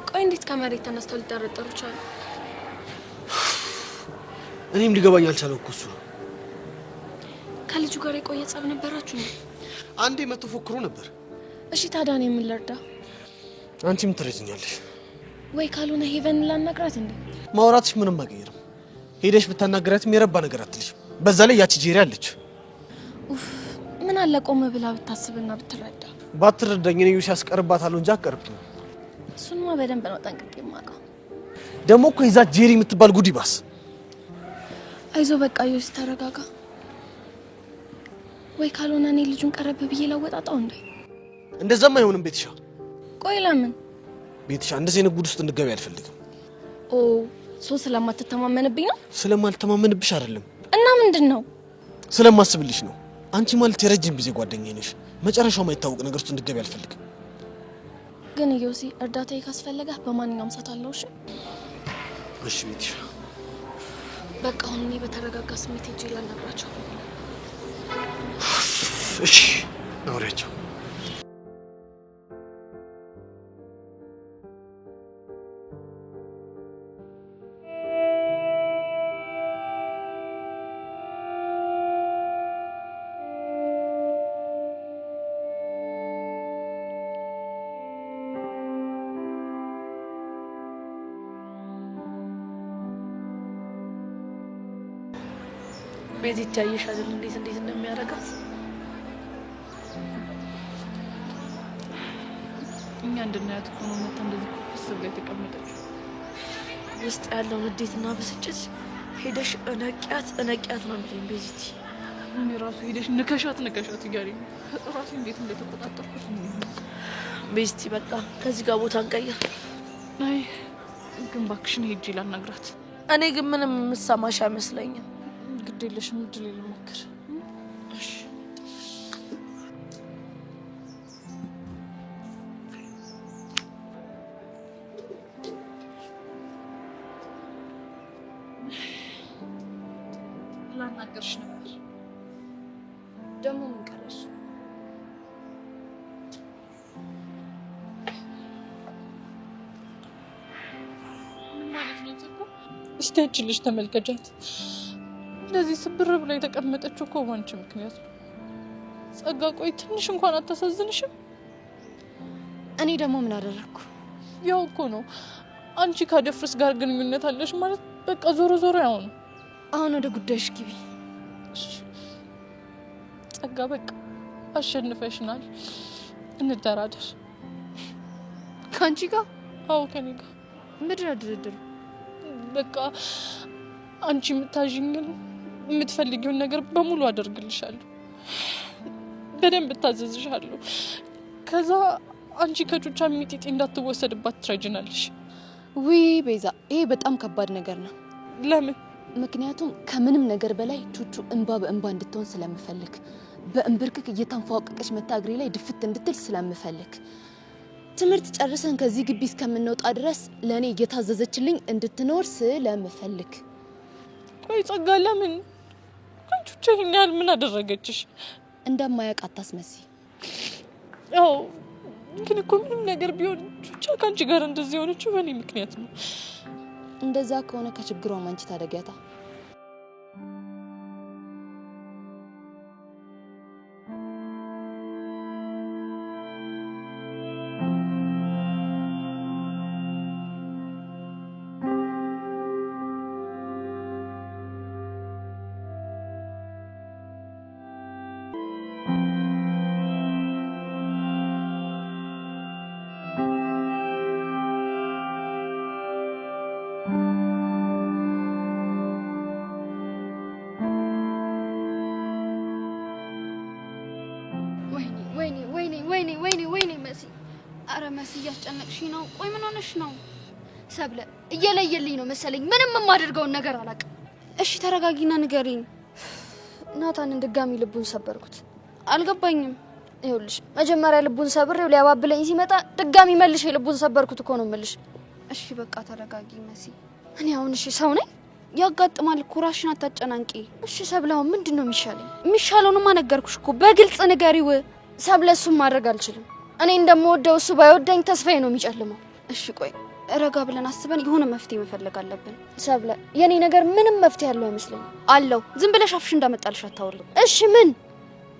ቆይ እንዴት ከመሬት ተነስተው ሊጠረጠሩ ቻሉ? እኔም ሊገባኝ አልቻለም እኮ እሱ ነው። ከልጁ ጋር የቆየ ጸብ ነበራችሁ እንዴ? አንዴ መጥቶ ፎክሮ ነበር። እሺ ታዲያ እኔ ምን ልርዳ? አንቺ ምን ትረጂኛለሽ? ወይ ካልሆነ ሄቨን ላናግራት እንዴ? ማውራትሽ ምንም አይቀይርም። ሄደሽ ብታናግራትም የረባ ነገር አትልሽም። በዛ ላይ ያቺ ጄሪ አለች። ኡፍ ምን አለ ቆም ብላ ብታስብና ብትረዳ። ባትረዳኝ እኔ ዩሲ አስቀርባታለሁ እንጂ አትቀርብኝም። እሱንማ በደንብ ነው ጠንቅቄ የማውቀው። ደግሞ እኮ የዛ ጄሪ የምትባል ጉድ ይባስ። አይዞ በቃ ዮሲ ተረጋጋ። ወይ ካልሆነ እኔ ልጁን ቀረብ ብዬ ላወጣጣው እንዴ? እንደዛም አይሆንም ቤትሻ። ቆይ ለምን ቤትሻ? እንደዚህ አይነት ጉድ ውስጥ እንድገቢ አልፈልግም። ኦ so ስለማትተማመንብኝ ነው? ስለማልተማመንብሽ አይደለም። እና ምንድን ነው? ስለማስብልሽ ነው። አንቺ ማለት የረጅም ጊዜ ጓደኛዬ ነሽ። መጨረሻው የማይታወቅ ነገር ውስጥ እንድገቢ አልፈልግም። ግን ዮሲ እርዳታዬ ካስፈለገህ በማንኛውም ሰዓት አለው። እሺ እሺ ቤትሻ። በቃ አሁን እኔ በተረጋጋ ስሜት ሄጄ ላናግራቸው። እሺ አውሪያቸው። ቤት ይታየሻል እንዴት እንዴት እንደሚያደርጋት። እኛ እንድናያት እኮ ነው መታ እንደዚህ ኩፍስ ብላ የተቀመጠችው። ውስጥ ያለውን ንዴትና ብስጭት ሄደሽ እነቂያት እነቂያት ነው የሚለኝ ቤዚቲ። እኔ ራሱ ሄደሽ ንከሻት ንከሻት እያለኝ ነው። ራሴ እንዴት እንደተቆጣጠርኩት። ቤዚቲ በቃ ከዚህ ጋር ቦታ እንቀይር። አይ ግን እባክሽን ሄጄ ላናግራት። እኔ ግን ምንም የምሰማሽ አይመስለኝም። ግድ የለሽም፣ እድል ልሞክር። እሺ ላናገርሽ ነበር። ደግሞ ምን ቀረሽ? ምን ማለት ነው ጽጉ? እስቲ ያቺን ልጅ ተመልከቻት። እንደዚህ ስብር ብላ የተቀመጠችው እኮ ባንቺ ምክንያት ነው። ጸጋ፣ ቆይ ትንሽ እንኳን አታሳዝንሽም? እኔ ደግሞ ምን አደረግኩ? ያው እኮ ነው አንቺ ካደፍርስ ጋር ግንኙነት አለሽ ማለት በቃ ዞሮ ዞሮ ያው ነው። አሁን ወደ ጉዳይሽ ግቢ። ጸጋ፣ በቃ አሸንፈሽናል። እንደራደር። ከአንቺ ጋር? አዎ ከኔ ጋር። ምንድን ነው ድርድሩ? በቃ አንቺ የምታዥኝን የምትፈልጊውን ነገር በሙሉ አደርግልሻለሁ። በደንብ እታዘዝሻለሁ። ከዛ አንቺ ከቹቻ ሚጢጢ እንዳትወሰድባት ትረጅናለሽ። ውይ ቤዛ፣ ይሄ በጣም ከባድ ነገር ነው። ለምን? ምክንያቱም ከምንም ነገር በላይ ቹቹ እንባ በእንባ እንድትሆን ስለምፈልግ፣ በእንብርክክ እየተንፏቀቀች መታ እግሬ ላይ ድፍት እንድትል ስለምፈልግ፣ ትምህርት ጨርሰን ከዚህ ግቢ እስከምንወጣ ድረስ ለእኔ እየታዘዘችልኝ እንድትኖር ስለምፈልግ። ቆይ ጸጋ፣ ለምን ቹቻ ይሄን ያህል ምን አደረገችሽ? እንደማያውቅ አታስመስይ። አዎ ግን እኮ ምንም ነገር ቢሆን ቹቻ ከአንቺ ጋር እንደዚህ የሆነችው በእኔ ምክንያት ነው። እንደዛ ከሆነ ከችግሯ አንቺ ታደጊያታ። ወይኔ ወይኔ ወይኔ ወይኔ ወይኔ መሲ፣ አረ መሲ እያስጨነቅሽኝ ነው። ቆይ ምን ሆነሽ ነው? ሰብለ እየለየልኝ ነው መሰለኝ። ምንም የማደርገውን ነገር አላውቅም። እሺ ተረጋጊና ንገሪኝ። ናታንን ድጋሚ ልቡን ሰበርኩት። አልገባኝም። ይኸውልሽ መጀመሪያ ልቡን ሰብሬው ሊያባብለኝ ሲመጣ ድጋሚ መልሼ ልቡን ሰበርኩት እኮ ነው የምልሽ። እሺ በቃ ተረጋጊ መሲ። እኔ አሁን እሺ ሰው ነኝ? ያጋጥማል እኮ ራስሽን አታጨናንቂ። እሺ ሰብለ አሁን ምንድን ነው የሚሻለኝ? የሚሻለውንማ ነገርኩሽ እኮ በግልጽ ንገሪው። ሰብለ እሱን ማድረግ አልችልም። እኔ እንደምወደው እሱ ባይወደኝ ተስፋዬ ነው የሚጨልመው። እሺ ቆይ ረጋ ብለን አስበን የሆነ መፍትሄ መፈለግ አለብን። ሰብለ የኔ ነገር ምንም መፍትሄ ያለው አይመስለኝም። አለው። ዝም ብለሽ አፍሽ እንዳመጣልሽ አታውሪ። እሺ ምን?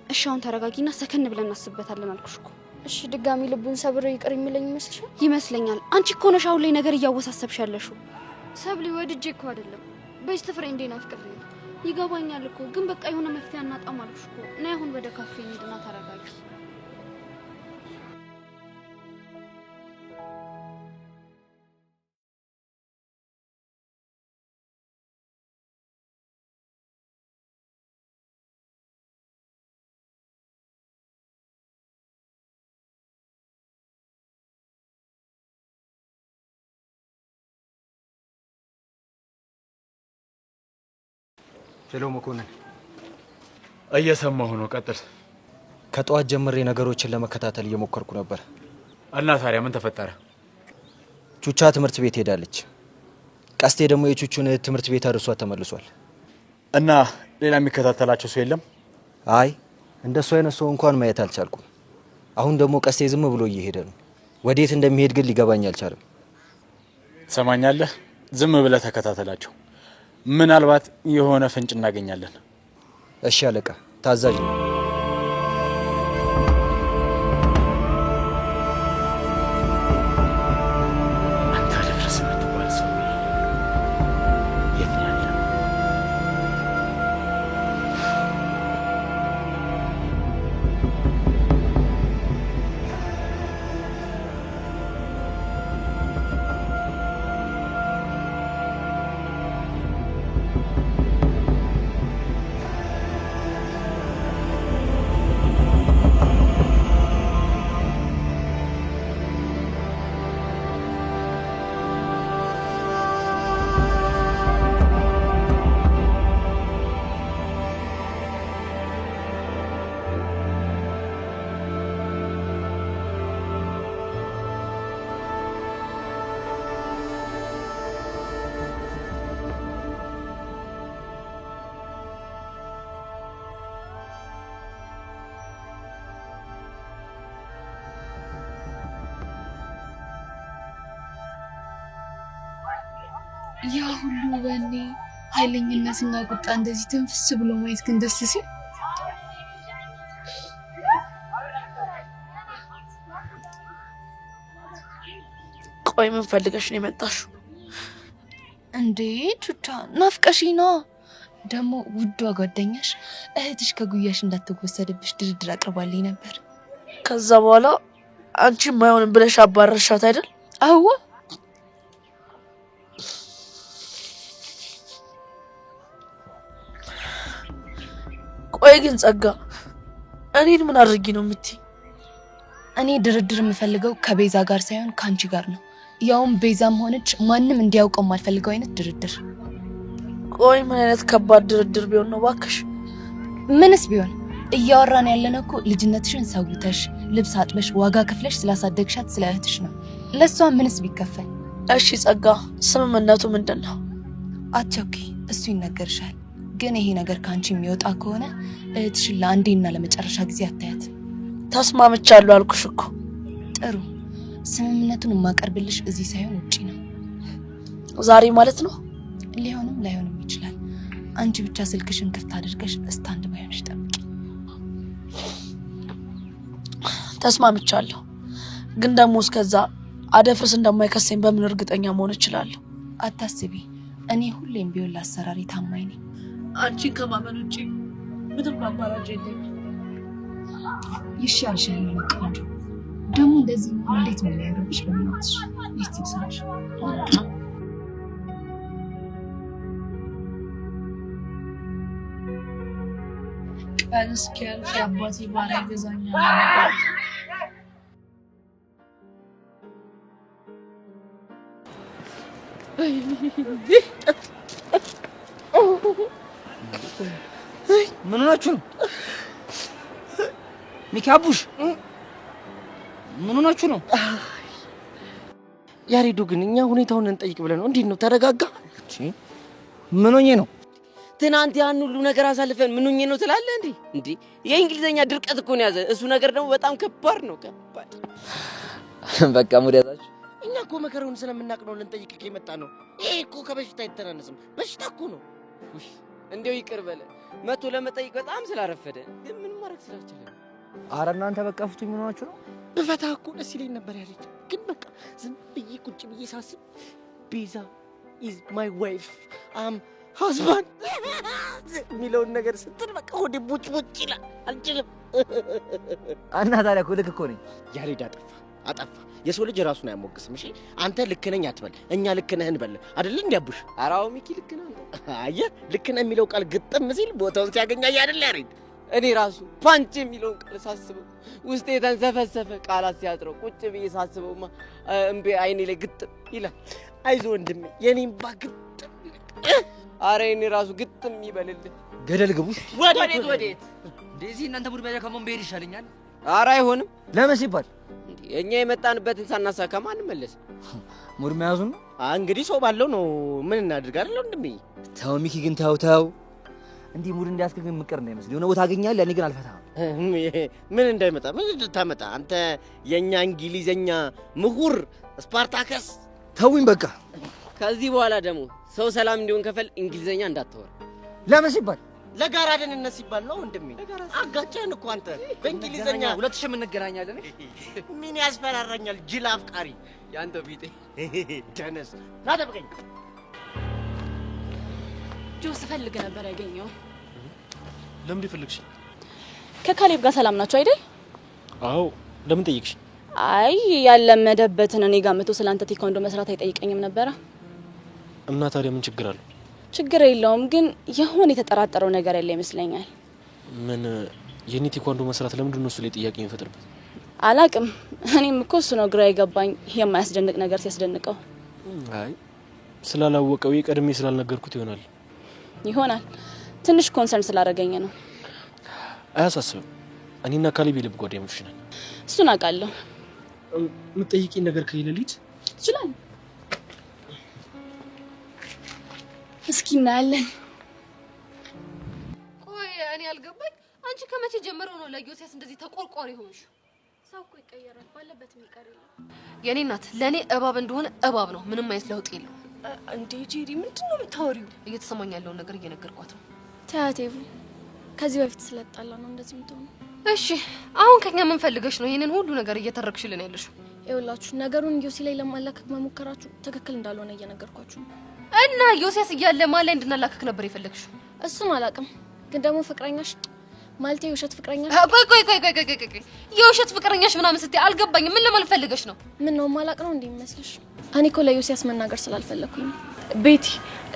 እሺ አሁን ተረጋጊና ሰከን ብለን እናስብበታለን አልኩሽ እኮ። እሺ ድጋሚ ልቡን ሰብሬው ይቅር የሚለኝ ይመስልሻል? ይመስለኛል። አንቺ እኮ ነሽ አሁን ላይ ነገር እያወሳሰብሽ ያለሽው። ሰብሊ ወድጄ እኮ አይደለም best friend ኤን አፍቅሬ ነው። ይገባኛል እኮ ግን በቃ የሆነ መፍትሄ አናጣም አልኩሽ እኮ። ነይ አሁን ወደ ካፌ እንሂድና ተረጋጊ። Hello መኮንን፣ እየሰማሁ ነው። ቀጥል። ከጠዋት ጀምሬ ነገሮችን ለመከታተል እየሞከርኩ ነበር። እና ታዲያ ምን ተፈጠረ? ቹቻ ትምህርት ቤት ሄዳለች። ቀስቴ ደግሞ የቹቹን እህት ትምህርት ቤት አድርሷት ተመልሷል። እና ሌላ የሚከታተላቸው ሰው የለም? አይ፣ እንደሱ አይነት ሰው እንኳን ማየት አልቻልኩም። አሁን ደግሞ ቀስቴ ዝም ብሎ እየሄደ ነው። ወዴት እንደሚሄድ ግን ሊገባኝ አልቻለም። ትሰማኛለህ? ዝም ብለህ ተከታተላቸው። ምናልባት የሆነ ፍንጭ እናገኛለን። እሺ አለቃ፣ ታዛዥ ነው። አንተ አደፍርስ የምትባል ሰው የት ነው ያለው? ያ ሁሉ ወኔ፣ ኃይለኝነትና ቁጣ እንደዚህ ትንፍስ ብሎ ማየት ግን ደስ ሲል። ቆይ ምን ፈልገሽ ነው የመጣሽው? እንዴ ቹቻ፣ ናፍቀሽኝ ነዋ። ደግሞ ውዷ ጓደኛሽ እህትሽ ከጉያሽ እንዳትወሰድብሽ ድርድር አቅርባልኝ ነበር። ከዛ በኋላ አንቺም አይሆንም ብለሽ አባረርሻት አይደል? አዋ። ቆይ ግን ጸጋ፣ እኔን ምን አድርጊ ነው የምትይ? እኔ ድርድር የምፈልገው ከቤዛ ጋር ሳይሆን ከአንቺ ጋር ነው። ያውም ቤዛም ሆነች ማንም እንዲያውቀው የማልፈልገው አይነት ድርድር። ቆይ ምን አይነት ከባድ ድርድር ቢሆን ነው ባክሽ? ምንስ ቢሆን፣ እያወራን ያለነው እኮ ልጅነትሽን ሰውተሽ፣ ልብስ አጥበሽ፣ ዋጋ ከፍለሽ ስላሳደግሻት ስለ እህትሽ ነው። ለእሷ ምንስ ቢከፈል። እሺ ጸጋ፣ ስምምነቱ ምንድን ነው? አትቸኩይ፣ እሱ ይነገርሻል። ግን ይሄ ነገር ከአንቺ የሚወጣ ከሆነ እህትሽን ለአንዴና ለመጨረሻ ጊዜ አታያት። ተስማምቻለሁ አልኩሽ እኮ። ጥሩ። ስምምነቱን የማቀርብልሽ እዚህ ሳይሆን ውጪ ነው። ዛሬ ማለት ነው? ሊሆንም ላይሆንም ይችላል። አንቺ ብቻ ስልክሽን ክፍት አድርገሽ stand by ሆነሽ ጠብቂ። ተስማምቻለሁ። ግን ደግሞ እስከዛ አደፍርስ እንደማይከሰኝ በምን እርግጠኛ መሆን እችላለሁ? አታስቢ፣ እኔ ሁሌም ቢሆን ለአሰራሬ ታማኝ ነኝ። አንቺን ከማመን ውጪ ምንም አማራጭ የለኝም። ይሻልሻል የኔ ቆንጆ። ደግሞ እንደዚህ መሆን እንዴት ነው የሚያምርብሽ! በእናትሽ እስቲ ልሳምሽ። ቀን እስኪያልፍ የአባቴ ባሪያ ይገዛኛል። ምን ሆናችሁ ነው? ሚኪ፣ አቡሽ፣ ምን ሆናችሁ ነው? ያሬዱ ግን እኛ ሁኔታውን እንጠይቅ ብለን ነው። እንዴት ነው፣ ተረጋጋ? ምን ሆኜ ነው? ትናንት ያን ሁሉ ነገር አሳልፈን ምን ሆኜ ነው ትላለህ እንዴ? እንዴ፣ የእንግሊዘኛ ድርቀት እኮ ነው ያዘ። እሱ ነገር ደግሞ በጣም ከባድ ነው፣ ከባድ። በቃ mood ያዛችሁ። እኛ እኮ መከራውን ስለምናውቅ ነው ልንጠይቅህ የመጣ ነው። ይሄ እኮ ከበሽታ አይተናነስም፣ በሽታ እኮ ነው። ውይ፣ እንዲያው ይቅር በለ፣ መቶ ለመጠየቅ በጣም ስላረፈደ ግን ምን ማድረግ ስላልቻለ ነው። አረ እናንተ በቃ ፍቱኝ። ምን ሆናችሁ ነው? ብፈታ እኮ ደስ ይለኝ ነበር ያሬድ። ግን በቃ ዝም ብዬ ቁጭ ብዬ ሳስብ ቤዛ is my wife, I'm husband የሚለውን ነገር ስትል በቃ ሆዴ ቡጭ ቡጭ ይላል። አልችልም። እና ታዲያ እኮ ልክ እኮ ነኝ። ያሬድ አጠፋ አጠፋ። የሰው ልጅ ራሱን አያሞግስም። እሺ አንተ ልክ ነኝ አትበል፣ እኛ ልክ ነህ እንበል። አይደል እንዴ አቡሽ? ኧረ አዎ ሚኪ፣ ልክ ነህ አንተ። አየህ፣ ልክ ነህ የሚለው ቃል ግጥም ሲል ቦታውን ሲያገኝ አየህ አይደል ያሬድ? እኔ ራሱ punch የሚለውን ቃል ሳስበው ውስጤ የተንሰፈሰፈ፣ ቃላት ሲያጥረው ቁጭ ብዬ ሳስበውማ እምቤ አይኔ ላይ ግጥም ይላል። አይዞህ ወንድሜ፣ የኔ እምባ ግጥም። አረ የኔ ራሱ ግጥም ይበልልህ። ገደል ግቡ። ወዴት ወዴት? እንደዚህ እናንተ mood መያዣ ከመሆን ብሄድ ይሻለኛል። ኧረ አይሆንም። ለምን ሲባል እኛ የመጣንበትን ሳናሳካ አንመለስም። Mood መያዙ ነው። እንግዲህ ሰው ባለው ነው። ምን እናድርግ አይደል ወንድሜ? ተው ሚኪ ግን ተው ተው። እንዲህ mood እንዳያስክ ግን ምቅር እንዳይመስል የሆነ ቦታ አገኛለሁ። ያኔ ግን አልፈታህም። ምን እንዳይመጣ ምን እንድታመጣ አንተ የኛ እንግሊዘኛ ምሁር ስፓርታከስ። ተውኝ በቃ። ከዚህ በኋላ ደግሞ ሰው ሰላም እንዲሆን ከፈል እንግሊዘኛ እንዳታወራ። ለምን ሲባል ለጋራ ደህንነት ሲባል ነው ወንድሜ። አጋጨህን እኮ አንተ በእንግሊዘኛ። 2000 እንገናኛለን። ምን ያስፈራራኛል? ጅል አፍቃሪ ያንተ ቢጤ ደነስ። ና ጠብቀኝ። ጆ ስፈልግ ነበር ያገኘው። ለምን ፈለግሽ? ከካሌብ ጋር ሰላም ናቸው አይደል? አዎ። ለምን ጠየቅሽ? አይ ያለመደበትን እኔ ጋር መቶ ስላንተ ቴኳንዶ መስራት አይጠይቀኝም ነበረ። እና ታዲያ ምን ችግር አለው? ችግር የለውም፣ ግን የሆነ የተጠራጠረው ነገር ያለ ይመስለኛል። ምን? የኔ ቴኳንዶ መስራት ለምንድን ነው እሱ ላይ ጥያቄ የሚፈጥርበት? አላቅም። እኔም እኮ እሱ ነው ግራ የገባኝ፣ የማያስደንቅ ነገር ሲያስደንቀው። አይ ስላላወቀው ቀድሜ ስላልነገርኩት ይሆናል። ይሆናል። ትንሽ concern ስላደረገኝ ነው። አያሳስብም። እኔና ካሌብ የልብ ጓደኞች ነን። እሱን አውቃለሁ። የምትጠይቂኝ ነገር ከሌለ ልሂድ። ትችላለህ። እስኪ እናያለን። ቆይ እኔ ያልገባኝ አንቺ ከመቼ ጀምሮ ነው ለዮሴፍ እንደዚህ ተቆርቋሪ ሆንሽ? ሰው እኮ ይቀየራል፣ ባለበት የሚቀር የለም። የኔ እናት ለእኔ እባብ እንደሆነ እባብ ነው፣ ምንም አይነት ለውጥ የለውም። እንዴ ጄሪ፣ ምንድን ነው የምታወሪው? እየተሰማኝ ያለውን ነገር እየነገርኳት ነው። ተያት ኤቡ፣ ከዚህ በፊት ስለጣላ ነው እንደዚህ የምትሆነው። እሺ አሁን ከኛ ምን ፈልገሽ ነው ይሄንን ሁሉ ነገር እየተረክሽልን ያለሽው? ይኸውላችሁ ነገሩን ዮሲ ላይ ለማላከክ መሞከራችሁ ትክክል እንዳልሆነ እየነገርኳችሁ ነው። እና ዮሴስ እያለ ማን ላይ እንድናላከክ ነበር የፈለግሽው? እሱን አላውቅም፣ ግን ደግሞ ፍቅረኛሽ ማለቴ የውሸት ፍቅረኛሽ። ቆይ ቆይ ቆይ ቆይ ቆይ ቆይ የውሸት ፍቅረኛሽ ምናምን ስትይ አልገባኝም። ምን ለማለት ፈልገሽ ነው? ምን ነው ማላቅ ነው እንዴ የሚመስልሽ? እኔ እኮ ለዮሲያስ መናገር ስላልፈለኩኝ ነው። ቤቲ፣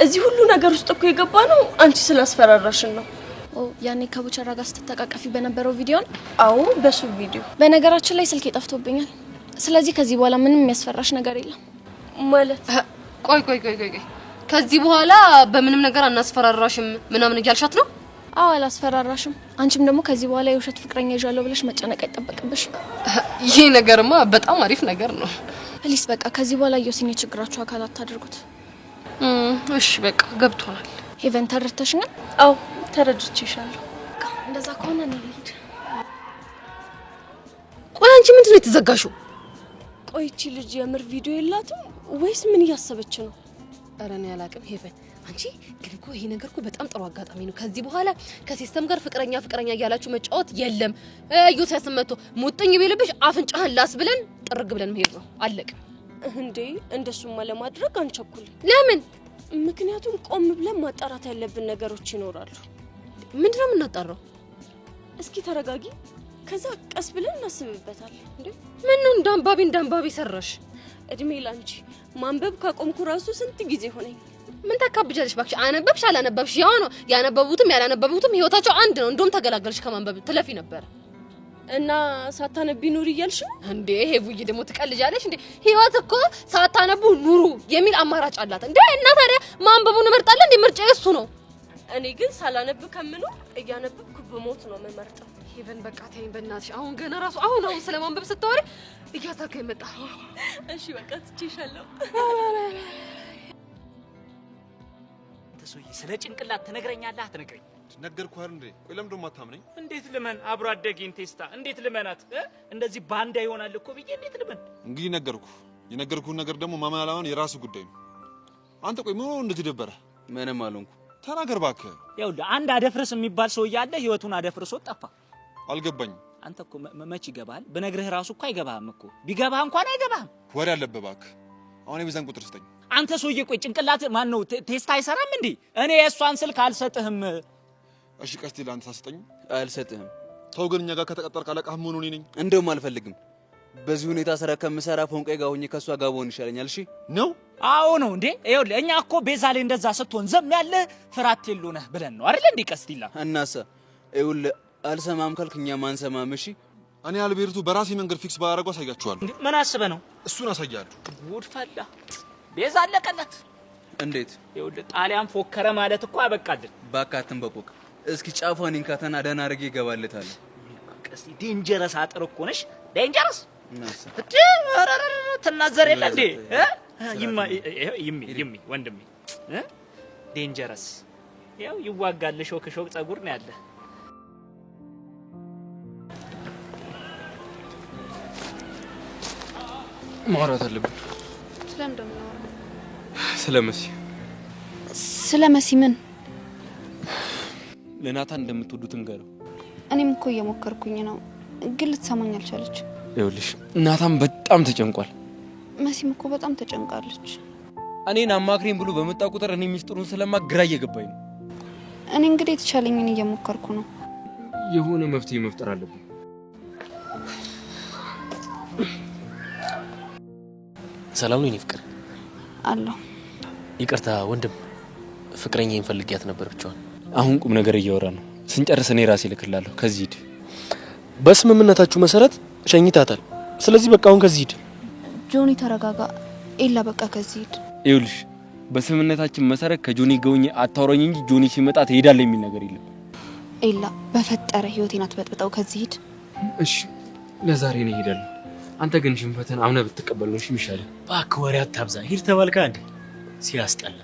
እዚህ ሁሉ ነገር ውስጥ እኮ የገባ ነው አንቺ ስላስፈራራሽን ነው። ኦ ያኔ ከቡቸራ ጋር ስትተቃቀፊ በነበረው ቪዲዮ ነው? አዎ በሱ ቪዲዮ። በነገራችን ላይ ስልኬ ጠፍቶብኛል። ስለዚህ ከዚህ በኋላ ምንም የሚያስፈራሽ ነገር የለም። ማለት ቆይ ቆይ ቆይ ቆይ ከዚህ በኋላ በምንም ነገር አናስፈራራሽም ምናምን እያልሻት ነው? አዎ አላስፈራራሽም። አንቺም ደግሞ ከዚህ በኋላ የውሸት ፍቅረኛ ይዣለሁ ብለሽ መጨነቅ አይጠበቅብሽም። ይሄ ነገርማ በጣም አሪፍ ነገር ነው። Please በቃ ከዚህ በኋላ ዮሲን የችግራችሁ አካል አታድርጉት። እሺ በቃ ገብቶናል። ሄቨን ተረድተሽኛል? አዎ ተረድቼሻለሁ። በቃ እንደዛ ከሆነ እኔ ልሂድ። ቆይ አንቺ ምንድን ነው የተዘጋሽው? ቆይ ይቺ ልጅ የምር ቪዲዮ የላትም ወይስ ምን እያሰበች ነው? ኧረ እኔ አላቅም ሄቨን። አንቺ ግን እኮ ይሄ ነገር እኮ በጣም ጥሩ አጋጣሚ ነው። ከዚህ በኋላ ከ system ጋር ፍቅረኛ ፍቅረኛ እያላችሁ መጫወት የለም። ዮሴፍ መጥቶ ሙጥኝ ቢልብሽ አፍንጫህን ላስ ብለን ጥርግ ብለን መሄድ ነው። አለቅ። እንዴ እንደሱማ ለማድረግ አንቸኩልም። ለምን? ምክንያቱም ቆም ብለን ማጣራት ያለብን ነገሮች ይኖራሉ። ምንድነው የምናጣራው? እስኪ ተረጋጊ፣ ከዛ ቀስ ብለን እናስብበታለን። እንዴ ምን ነው እንዳንባቢ እንዳንባቢ ሰራሽ? እድሜ ላንቺ። ማንበብ ካቆምኩ ራሱ ስንት ጊዜ ሆነኝ። ምን ታካብጃለሽ እባክሽ? አነበብሽ አላነበብሽ ያው ነው። ያነበቡትም ያላነበቡትም ህይወታቸው አንድ ነው። እንደውም ተገላገልሽ ከማንበብ ትለፊ ነበር። እና ሳታነቢ ኑሪ እያልሽ ነው እንዴ? ሄቡዬ ደግሞ ትቀልጃለሽ እንዴ? ህይወት እኮ ሳታነቡ ኑሩ የሚል አማራጭ አላት እንዴ? እና ታዲያ ማንበቡን እመርጣለሁ እንዴ? ምርጫዬ እሱ ነው። እኔ ግን ሳላነብ ከምኖር እያነበብኩ ብሞት ነው የምመርጠው። ሄቨን በቃ ተይኝ በእናትሽ። አሁን ገና ራሱ አሁን አሁን ስለማንበብ ስታወሪ እያሳከኝ መጣ። እሺ በቃ ትቼሻለሁ። ሰውዬ ስለ ጭንቅላት ትነግረኛለህ አትነግረኝ? ነገርኩህ አይደል እንዴ? ቆይ ለምንድን ነው የማታምነኝ? እንዴት ልመን? አብሮ አደጌን ቴስታ እንዴት ልመናት? እንደዚህ ባንዳ ይሆናል እኮ ብዬ እንዴት ልመን? እንግዲህ ነገርኩህ። የነገርኩህን ነገር ደግሞ ማመን አላማመን የራስህ ጉዳይ ነው። አንተ ቆይ ምን ሆነህ እንደዚህ ደበረህ? ምንም አልሆንኩም። ተናገር እባክህ። ይኸውልህ አንድ አደፍርስ የሚባል ሰውዬ አለ። ህይወቱን አደፍርሶ ጠፋ። አልገባኝም። አንተ እኮ መች ይገባሃል? ብነግርህ ራሱ እኮ አይገባህም እኮ። ቢገባህ እንኳን አይገባህም። ወሬ አለብህ እባክህ። አሁን የቤዛን ቁጥር ስጠኝ። አንተ ሰውዬ ቆይ ጭንቅላት ማን ነው ቴስታ አይሰራም እንዴ? እኔ የእሷን ስልክ አልሰጥህም። እሺ ቀስቴ ለአንተ ሳስጠኝ? አልሰጥህም። ተው ግን እኛ ጋር ከተቀጠርክ አለቃህ መሆኑ እኔ ነኝ። እንደውም አልፈልግም። በዚህ ሁኔታ ስራ ከምሰራ ፎንቄ ጋር ሆኜ ከእሷ ጋር ብሆን ይሻለኛል። እሺ ነው? አዎ ነው እንዴ። ይኸውልህ እኛ እኮ ቤዛ ላይ እንደዛ ስትሆን ዝም ያለ ፍራቴሎ ነህ ብለን ነው አይደል እንዴ? ቀስቲላ እናሳ ይኸውልህ አልሰማም ካልክ እኛም አንሰማም። እሺ እኔ አልቤርቱ በራሴ መንገድ fix ባደረገው አሳያችኋለሁ። ምን አስበህ ነው? እሱን አሳያለሁ። ጉድ ፈላ። ቤዛ አለቀለት። እንዴት? ይኸውልህ ጣሊያን ፎከረ ማለት እኮ አበቃልን። እባክህ አትንበቆቅ። እስኪ ጫፏን ይንካተና ደህና አድርጌ እገባለታለሁ። ቀስቲ dangerous አጥር እኮ ነሽ። Dangerous እንዴ! ኧረ ኧረ ኧረ ትናዘር የለ እንዴ? እ? ይማ ይሚ ይሚ ወንድሜ እ? Dangerous ያው ይዋጋል። ሾክ ሾክ ጸጉር ነው ያለ። ማውራት አለብን። ስለምን እንደምናወራው? ስለ መሲ። ስለ መሲ ምን? ለናታን እንደምትወዱት እንገረው። እኔም እኮ እየሞከርኩኝ ነው፣ ግን ልትሰማኝ አልቻለች። ይኸውልሽ ናታን በጣም ተጨንቋል። መሲም እኮ በጣም ተጨንቃለች። እኔን አማክሬን ብሎ በመጣ ቁጥር እኔ ሚስጥሩን ስለማ ግራ እየገባኝ ነው። እኔ እንግዲህ የተቻለኝን እየሞከርኩ ነው። የሆነ መፍትሄ መፍጠር አለብን። ሰላም ነው የኔ ፍቅር? አለሁ። ይቅርታ ወንድም፣ ፍቅረኛዬን ፈልጊያት ነበር ብቻዋን። አሁን ቁም ነገር እያወራ ነው። ስንጨርስ እኔ ራሴ እልክልሃለሁ። ከዚህ ሂድ። በስምምነታችሁ መሰረት ሸኝታታል። ስለዚህ በቃ አሁን ከዚህ ሂድ። ጆኒ ተረጋጋ። ኤላ በቃ ከዚህ ሂድ። ይኸውልሽ በስምምነታችን መሰረት ከጆኒ ጋር ሆኜ አታውራኝ እንጂ ጆኒ ሲመጣ ትሄዳለህ የሚል ነገር የለም። ኤላ በፈጠረ ህይወቴን አትበጥብጠው። ከዚህ ሂድ። እሺ ለዛሬ ነው እሄዳለሁ። አንተ ግን ሽንፈትን አምነህ ብትቀበል ነው እሺ የሚሻልህ። እባክህ ወሬ አታብዛ። ሂድ ተባልካ እንዴ? ሲያስጠላ።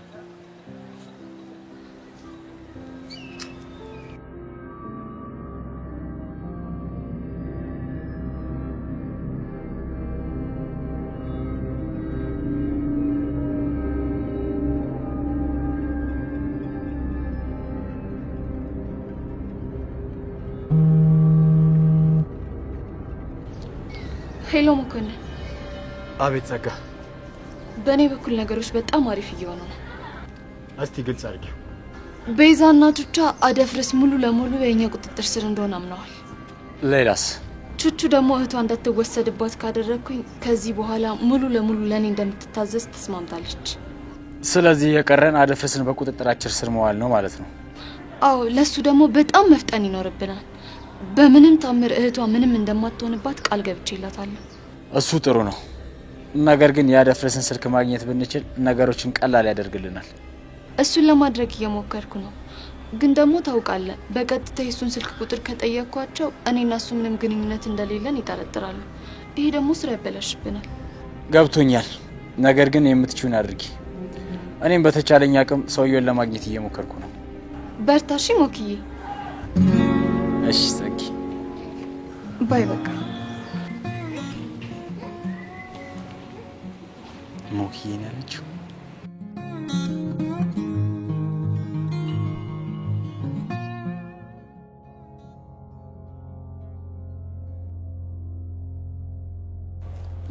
Hello መኮንን። አቤት ጸጋ። በእኔ በኩል ነገሮች በጣም አሪፍ እየሆኑ ነው። እስቲ ግልጽ አድርጊው። ቤዛ እና ቹቻ አደፍርስ ሙሉ ለሙሉ የእኛ ቁጥጥር ስር እንደሆነ አምነዋል። ሌላስ? ቹቹ ደግሞ እህቷ እንዳትወሰድባት ካደረግኩኝ ከዚህ በኋላ ሙሉ ለሙሉ ለእኔ እንደምትታዘዝ ተስማምታለች። ስለዚህ የቀረን አደፍርስን በቁጥጥራችን ስር መዋል ነው ማለት ነው። አዎ፣ ለሱ ደግሞ በጣም መፍጠን ይኖርብናል። በምንም ታምር እህቷ ምንም እንደማትሆንባት ቃል ገብቼላታለሁ። እሱ ጥሩ ነው። ነገር ግን የአደፍርስን ስልክ ማግኘት ብንችል ነገሮችን ቀላል ያደርግልናል። እሱን ለማድረግ እየሞከርኩ ነው። ግን ደግሞ ታውቃለህ፣ በቀጥታ የእሱን ስልክ ቁጥር ከጠየቅኳቸው እኔና እሱ ምንም ግንኙነት እንደሌለን ይጠረጥራሉ። ይሄ ደግሞ ስራ ያበላሽብናል። ገብቶኛል። ነገር ግን የምትችይውን አድርጊ። እኔም በተቻለኝ አቅም ሰውየውን ለማግኘት እየሞከርኩ ነው። በርታ እሺ ሞክዬ። እሺ ጸጊ፣ Bye። በቃ ሞክዬ ነው ያለችው።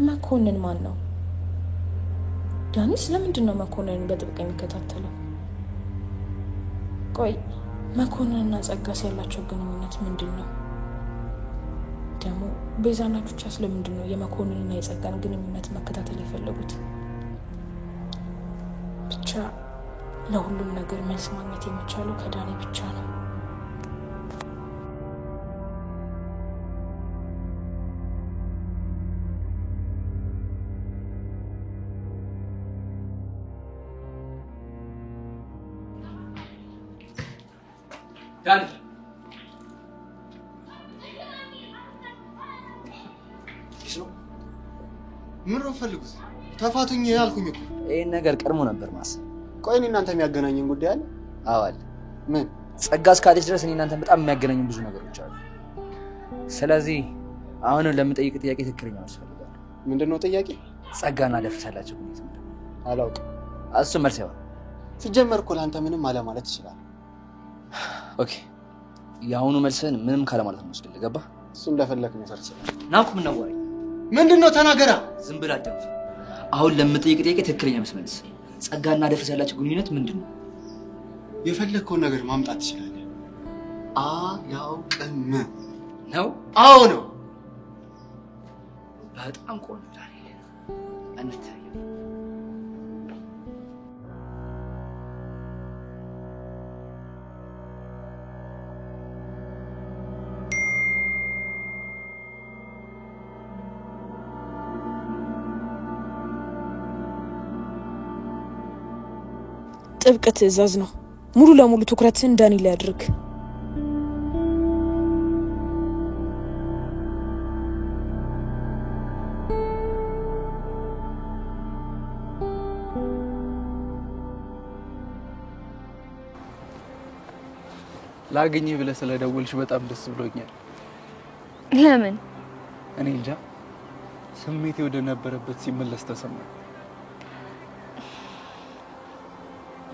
መኮንን ማን ነው? ዳኒስ ለምንድን ነው መኮንንን በጥብቅ የሚከታተለው? ቆይ መኮንንና ጸጋስ ያላቸው ግንኙነት ምንድን ነው? ደግሞ ቤዛና ቹቻስ ለምንድን ነው የመኮንንና የጸጋን ግንኙነት መከታተል የፈለጉት? ብቻ ለሁሉም ነገር መልስ ማግኘት የሚቻለው ከዳኒ ብቻ ነው። ዳኒ ምን ነው ፈልጉት? ተፋቱኝ አልኩኝ እኮ። ይሄን ነገር ቀድሞ ነበር ማሰብ። ቆይ እኔ እናንተ የሚያገናኘን ጉዳይ አለ? አዎ አለ። ምን? ጸጋ እስካለች ድረስ እኔ እናንተ በጣም የሚያገናኙን ብዙ ነገሮች አሉ። ስለዚህ አሁንም ለምጠይቅ ጥያቄ ትክክለኛ መልስ እፈልጋለሁ። ምንድን ነው ጥያቄ? ጸጋና አደፍርስ ያላቸው ግንኙነት ምንድን ነው? አላውቅም። እሱ መልስ አይሆንም። ሲጀመር እኮ ለአንተ ምንም አለማለት ይችላል። Okay፣ የአሁኑ መልስህን ምንም ካለማለት ነው ወስድልህ። ገባህ? እሱ እንደፈለክ መውሰድ ትችላለህ። ናኩ ምን ነው ወሬ? ምንድን ነው ተናገራ። ዝም ብለህ አዳምጥ። አሁን ለምጠይቅ ጥያቄ ትክክለኛ መልስ መልስ። ጸጋና አደፍርስ ያላቸው ግንኙነት ምንድን ነው? የፈለግከውን ነገር ማምጣት ትችላለህ። አላውቅም ነው? አዎ ነው። በጣም ቆንጆ ዳንኤል፣ እንተያየን። ጥብቅ ትዕዛዝ ነው። ሙሉ ለሙሉ ትኩረትህን ዳኒ ላይ አድርግ። ላገኝህ ብለህ ስለደወልሽ በጣም ደስ ብሎኛል። ለምን? እኔ እንጃ፣ ስሜቴ ወደ ነበረበት ሲመለስ ተሰማኝ።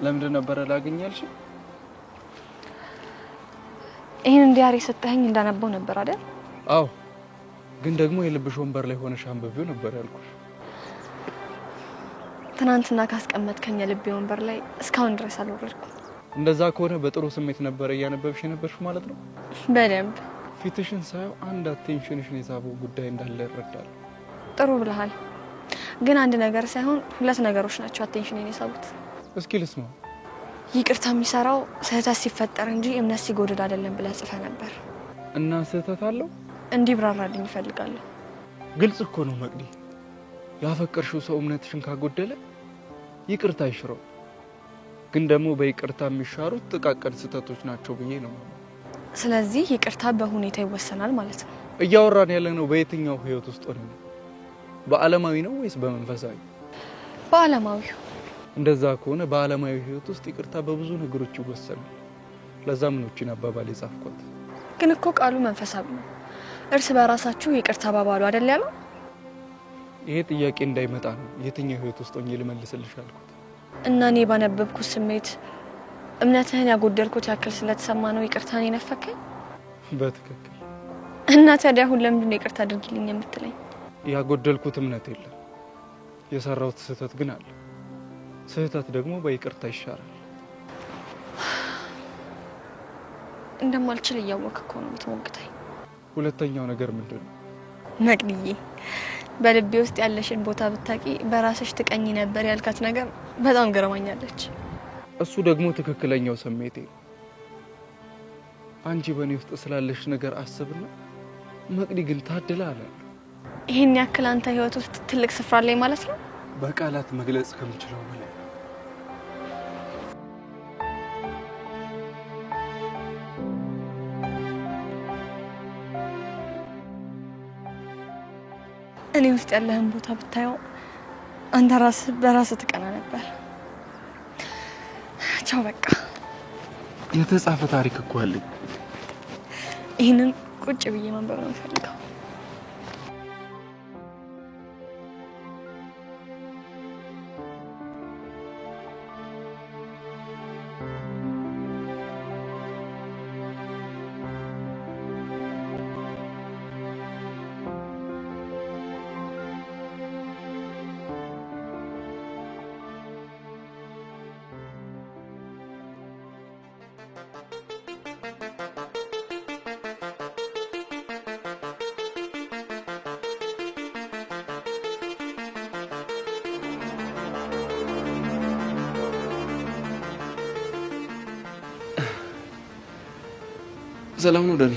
ለምንድን ነበረ ላገኝህ ያልሽኝ? ይህን diary የሰጠኸኝ እንዳነበው ነበር አይደል? አዎ፣ ግን ደግሞ የልብሽ ወንበር ላይ ሆነሽ አንብቢው ነበር ያልኩሽ። ትናንትና ካስቀመጥከኝ የልቤ ወንበር ላይ እስካሁን ድረስ አልወረድኩም። እንደዛ ከሆነ በጥሩ ስሜት ነበረ እያነበብሽ የነበርሽ ማለት ነው። በደንብ። ፊትሽን ሳየው አንድ attention ሽን የሳበው ጉዳይ እንዳለ እረዳለሁ። ጥሩ ብለሃል። ግን አንድ ነገር ሳይሆን ሁለት ነገሮች ናቸው attention የሳቡት። እስኪ ልስማ። ይቅርታ የሚሰራው ስህተት ሲፈጠር እንጂ እምነት ሲጎድል አይደለም ብለህ ጽፈህ ነበር። እና ስህተት አለው? እንዲብራራልኝ እፈልጋለሁ። ግልጽ እኮ ነው መቅዲ። ያፈቀርሽው ሰው እምነትሽን ካጎደለ ይቅርታ አይሽረው። ግን ደግሞ በይቅርታ የሚሻሩት ጥቃቅን ስህተቶች ናቸው ብዬ ነው። ስለዚህ ይቅርታ በሁኔታ ይወሰናል ማለት ነው። እያወራን ያለነው በየትኛው ህይወት ውስጥ ሆነን ነው? በዓለማዊ ነው ወይስ በመንፈሳዊ? በዓለማዊው። እንደዛ ከሆነ በዓለማዊ ህይወት ውስጥ ይቅርታ በብዙ ነገሮች ይወሰናል። ለዛም ነው እቺን አባባል የጻፍኳት። ግን እኮ ቃሉ መንፈሳዊ ነው። እርስ በራሳችሁ ይቅርታ ባባሉ አይደል ያለው? ይሄ ጥያቄ እንዳይመጣ ነው የትኛው ህይወት ውስጥ ሆኜ ልመልስልሽ አልኩት። እና እኔ ባነበብኩት ስሜት እምነትህን ያጎደልኩት ያክል ስለተሰማ ነው ይቅርታን የነፈከኝ? በትክክል። እና ታዲያ አሁን ለምንድን ነው ይቅርታ አድርጊልኝ የምትለኝ? ያጎደልኩት እምነት የለም፣ የሰራሁት ስህተት ግን አለ። ስህተት ደግሞ በይቅርታ ይሻራል። እንደማልችል እያወቅህ እኮ ነው የምትሞግተኝ። ሁለተኛው ነገር ምንድን ነው? መቅድዬ፣ በልቤ ውስጥ ያለሽን ቦታ ብታቂ በራስሽ ትቀኝ ነበር ያልካት ነገር በጣም ገርማኛለች። እሱ ደግሞ ትክክለኛው ስሜቴ ነው። አንቺ በእኔ ውስጥ ስላለሽ ነገር አስብና መቅዲ ግን ታድላ አላለሁ። ይህን ያክል አንተ ህይወት ውስጥ ትልቅ ስፍራ አለኝ ማለት ነው? በቃላት መግለጽ ከምችለው በላይ። እኔ ውስጥ ያለህን ቦታ ብታየው አንተ ራስህ በራስህ ትቀና ነበር። ቻው በቃ። የተጻፈ ታሪክ እኮ አለኝ። ይህንን ቁጭ ብዬ ማንበብ ነው የምፈልገው። ሰላም ነው ዳኒ?